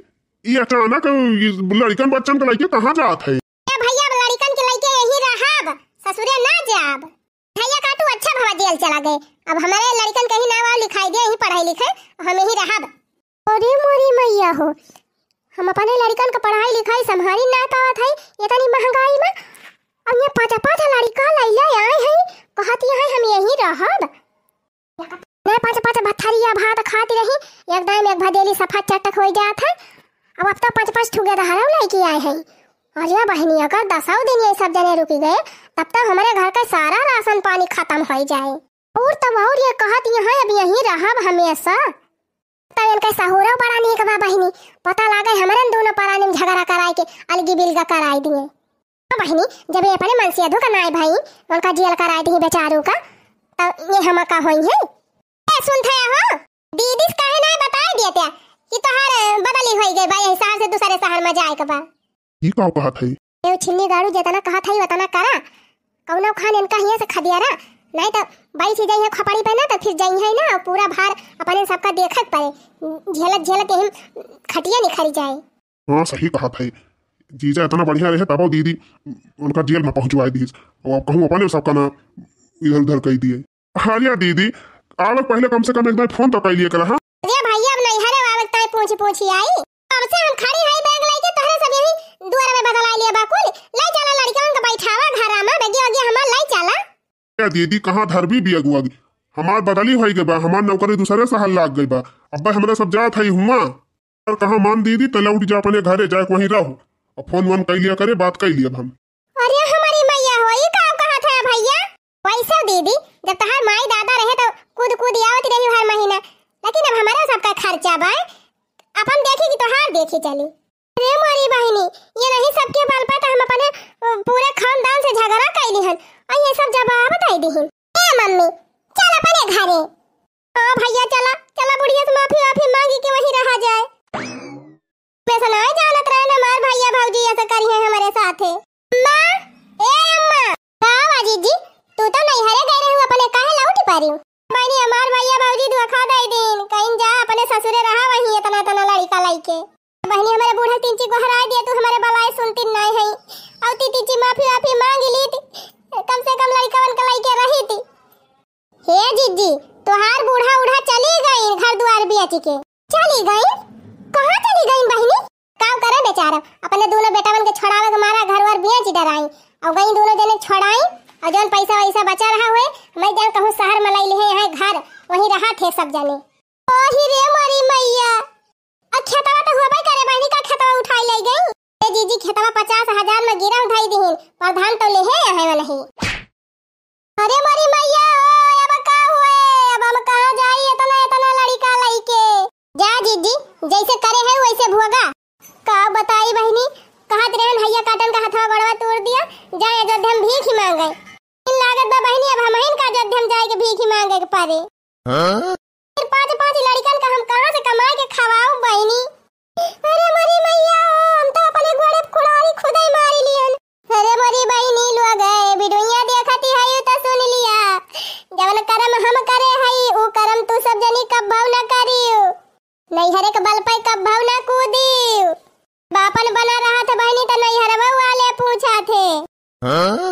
ये अचानक ये लड़िकन बच्चन के लइके कहाँ जात है? ए भैया, अब लड़िकन के लइके यहीं रहब, ससुरे ना जाब। भैया का तू अच्छा भवा जेल चला गए, अब हमारे लड़िकन कहीं नाव वाव लिखाई दे, यहीं पढ़ाई लिखे, हम यहीं रहब। अरे मोरी मैया हो, हम अपने लड़िकन के पढ़ाई लिखाई संभारी ना पावत है, ये तनी महंगाई में। अब ये पाँच पाँच लड़िका लइले आए हैं, कहत हैं हम यहीं रहब। मैं पाँच पाँच भथरिया भात खात रही, एक दाई में एक भदेली सफा चटक होइ जात है। अब, अब तो पाँच पाँच ठुके दहरव लइके आए हैं। अरे बहिनी, अगर दसौ दिन ये सब जने रुकि गए, तब तो हमरे घर का सारा राशन पानी खतम होइ जाए। और तब और ये कहत हैं अब यहीं रहब हमेशा। तब इनके सहुरो बड़ा नीक बा बहिनी, पता लागे हमरन दोनों परानी में झगड़ा कराए के अलगी बिलगा कराए दिए। हाँ बहिनी, जब ये अपने मनसेधू का नाई भाई, उनका जेल कराए दिही बेचारू का, तब ये हम का होई है? ए, सुनत है हो? दीदी से काहे नाई बताए दिए त्या कि तोहार बदली होई गई बा, यही शहर से दूसरे शहर में जाए के बा? ई का कहत है? ए, छिन्नी गाड़ू, जितना कहत है उतना करा, कौनो खान इनका हियाँ से खदियारा, नाई तो बैठ जाइए खोपड़ी पे ना, तो फिर जाइए ना, पूरा भार अपने सबका देखे के पड़े, झेलत झेलत यही खटिया निखरी जाए। हाँ, सही कहत है। जीजा इतना बढ़िया रहे, तबो दीदी उनका जेल में पहुँचवाए दीस। और अब कहूँ अपने सबका ना इधर उधर कई दिए। अरे दीदी, आवे पहले कम से कम एक बार फोन तो कई लिए करा, हाँ? अरे भैया, अब नैहरे आवे के ताई पूछी पूछी आई। कब से हम खड़ी हई बैग लेके, तोहरे सब यही दुआर में बदलाई लिया बाकुल। ले चला लड़िकन के बैठावा घरा में, बैगिया वगिया हमार ले चला। ए दीदी, कहाँ धरबी बियगुआ? हमार बदली होई गई बा, हमार नौकरी दूसरे शहर लाग गई बा। अब हमरा सब जात हई हुआं। और कहाँ मान दीदी, त लौट जा अपने घरे, जाए वहीं रहो। अब फोन वोन कई लिया करे, बात कई लिया अब हम। अरे हमारी मैया हो, ई का कहत है भैया? वैसे दीदी, जब तहार माई दादा रहे तो कूद कूद आवत रही हर महीना, लेकिन अब हमारे सबका खर्चा बा, अपन देखी कि तोहार देखी चली। रे मोरी बहिनी, ये नहीं सबके बल पे तो हम अपने, अ, पूरे खानदान से झगड़ा कैली हन, और ये सब जवाब दे दिहिन। ए मम्मी, चल अपने घरे। हाँ भैया, चला, चला बुढ़िया से माफी वाफी मांगी के वहीं रहा जाए। मैं से नहीं जानत रहे ना, हमार भैया भौजी ऐसा करी है हमारे साथे। अम्मा, ए अम्मा। का हुआ जीजी, तू तो नैहरे गए रहे, अपने काहे लौटी पारी? बहनी, हमार भैया भौजी धोखा दे दीन, कहीं जा अपने ससुरे रहा, वहीं इतना इतना लड़िका लइके। बहनी, हमारे बूढ़ा तीन ची गोहराए दिया, तू हमारे बलाए सुनती नहीं है। और ती तीन ची माफी वाफी मांग ली थी, कम से कम लड़िकवन के लइके रही थी। हे जीजी, तोहार बूढ़ा उढ़ा चली गई घर दुआर बेच के। चली गई? कहाँ चली गई बहनी? का करे बेचारा, अपने दोनों बेटवन के छोड़ावे के मारा घर वर बेच डराई, और गई दोनों जने छोड़ाई, और जौन पैसा वैसा बचा रहा हुए, मैं जान कहूँ शहर में लाई लिहे हैं घर, वहीं रहा थे सब जने। ओही रे मोरी मैया, आ खेतवा तो होबे करे बहनी, का खेतवा उठाई ले गई? ए जीजी, खेतवा पचास हजार में गिरव धई दिहिन, प्रधान तो लेहे आहे वाला ही। अरे मोरी मैया हो, अब का हुए? अब हम कहाँ जाई इतना इतना लड़िका लइके? जा जीजी, जैसे करे है वैसे भोगा। का बताई बहिनी, कहत रहन हैया काटन का हथवा गोड़वा तोड़ दिया, जाए अयोध्या में भीख ही मांगे। इन लागत बा बहिनी, अब हमहिन का अयोध्या में जाए के भीख ही मांगे के पड़े। हाँ? फिर पाँच पाँच लड़िकन का हम कहाँ से कमाए के खवाऊ बहिनी? अरे मोरी मैया, हम तो अपने गोड़े पे कुड़ारी खुदे मारी लियन। अरे मोरी बहिनी लोग, ए वीडियोया देखती है तो सुन लिया, जवन करम हम करे हई, उ करम तू सब जनी कब्बौ न करियो। नैहरे के बल पे कब्बौ न कूदियो। बापन बना रहत बहिनी त नैहरवा वाले पूछा थे। हाँ?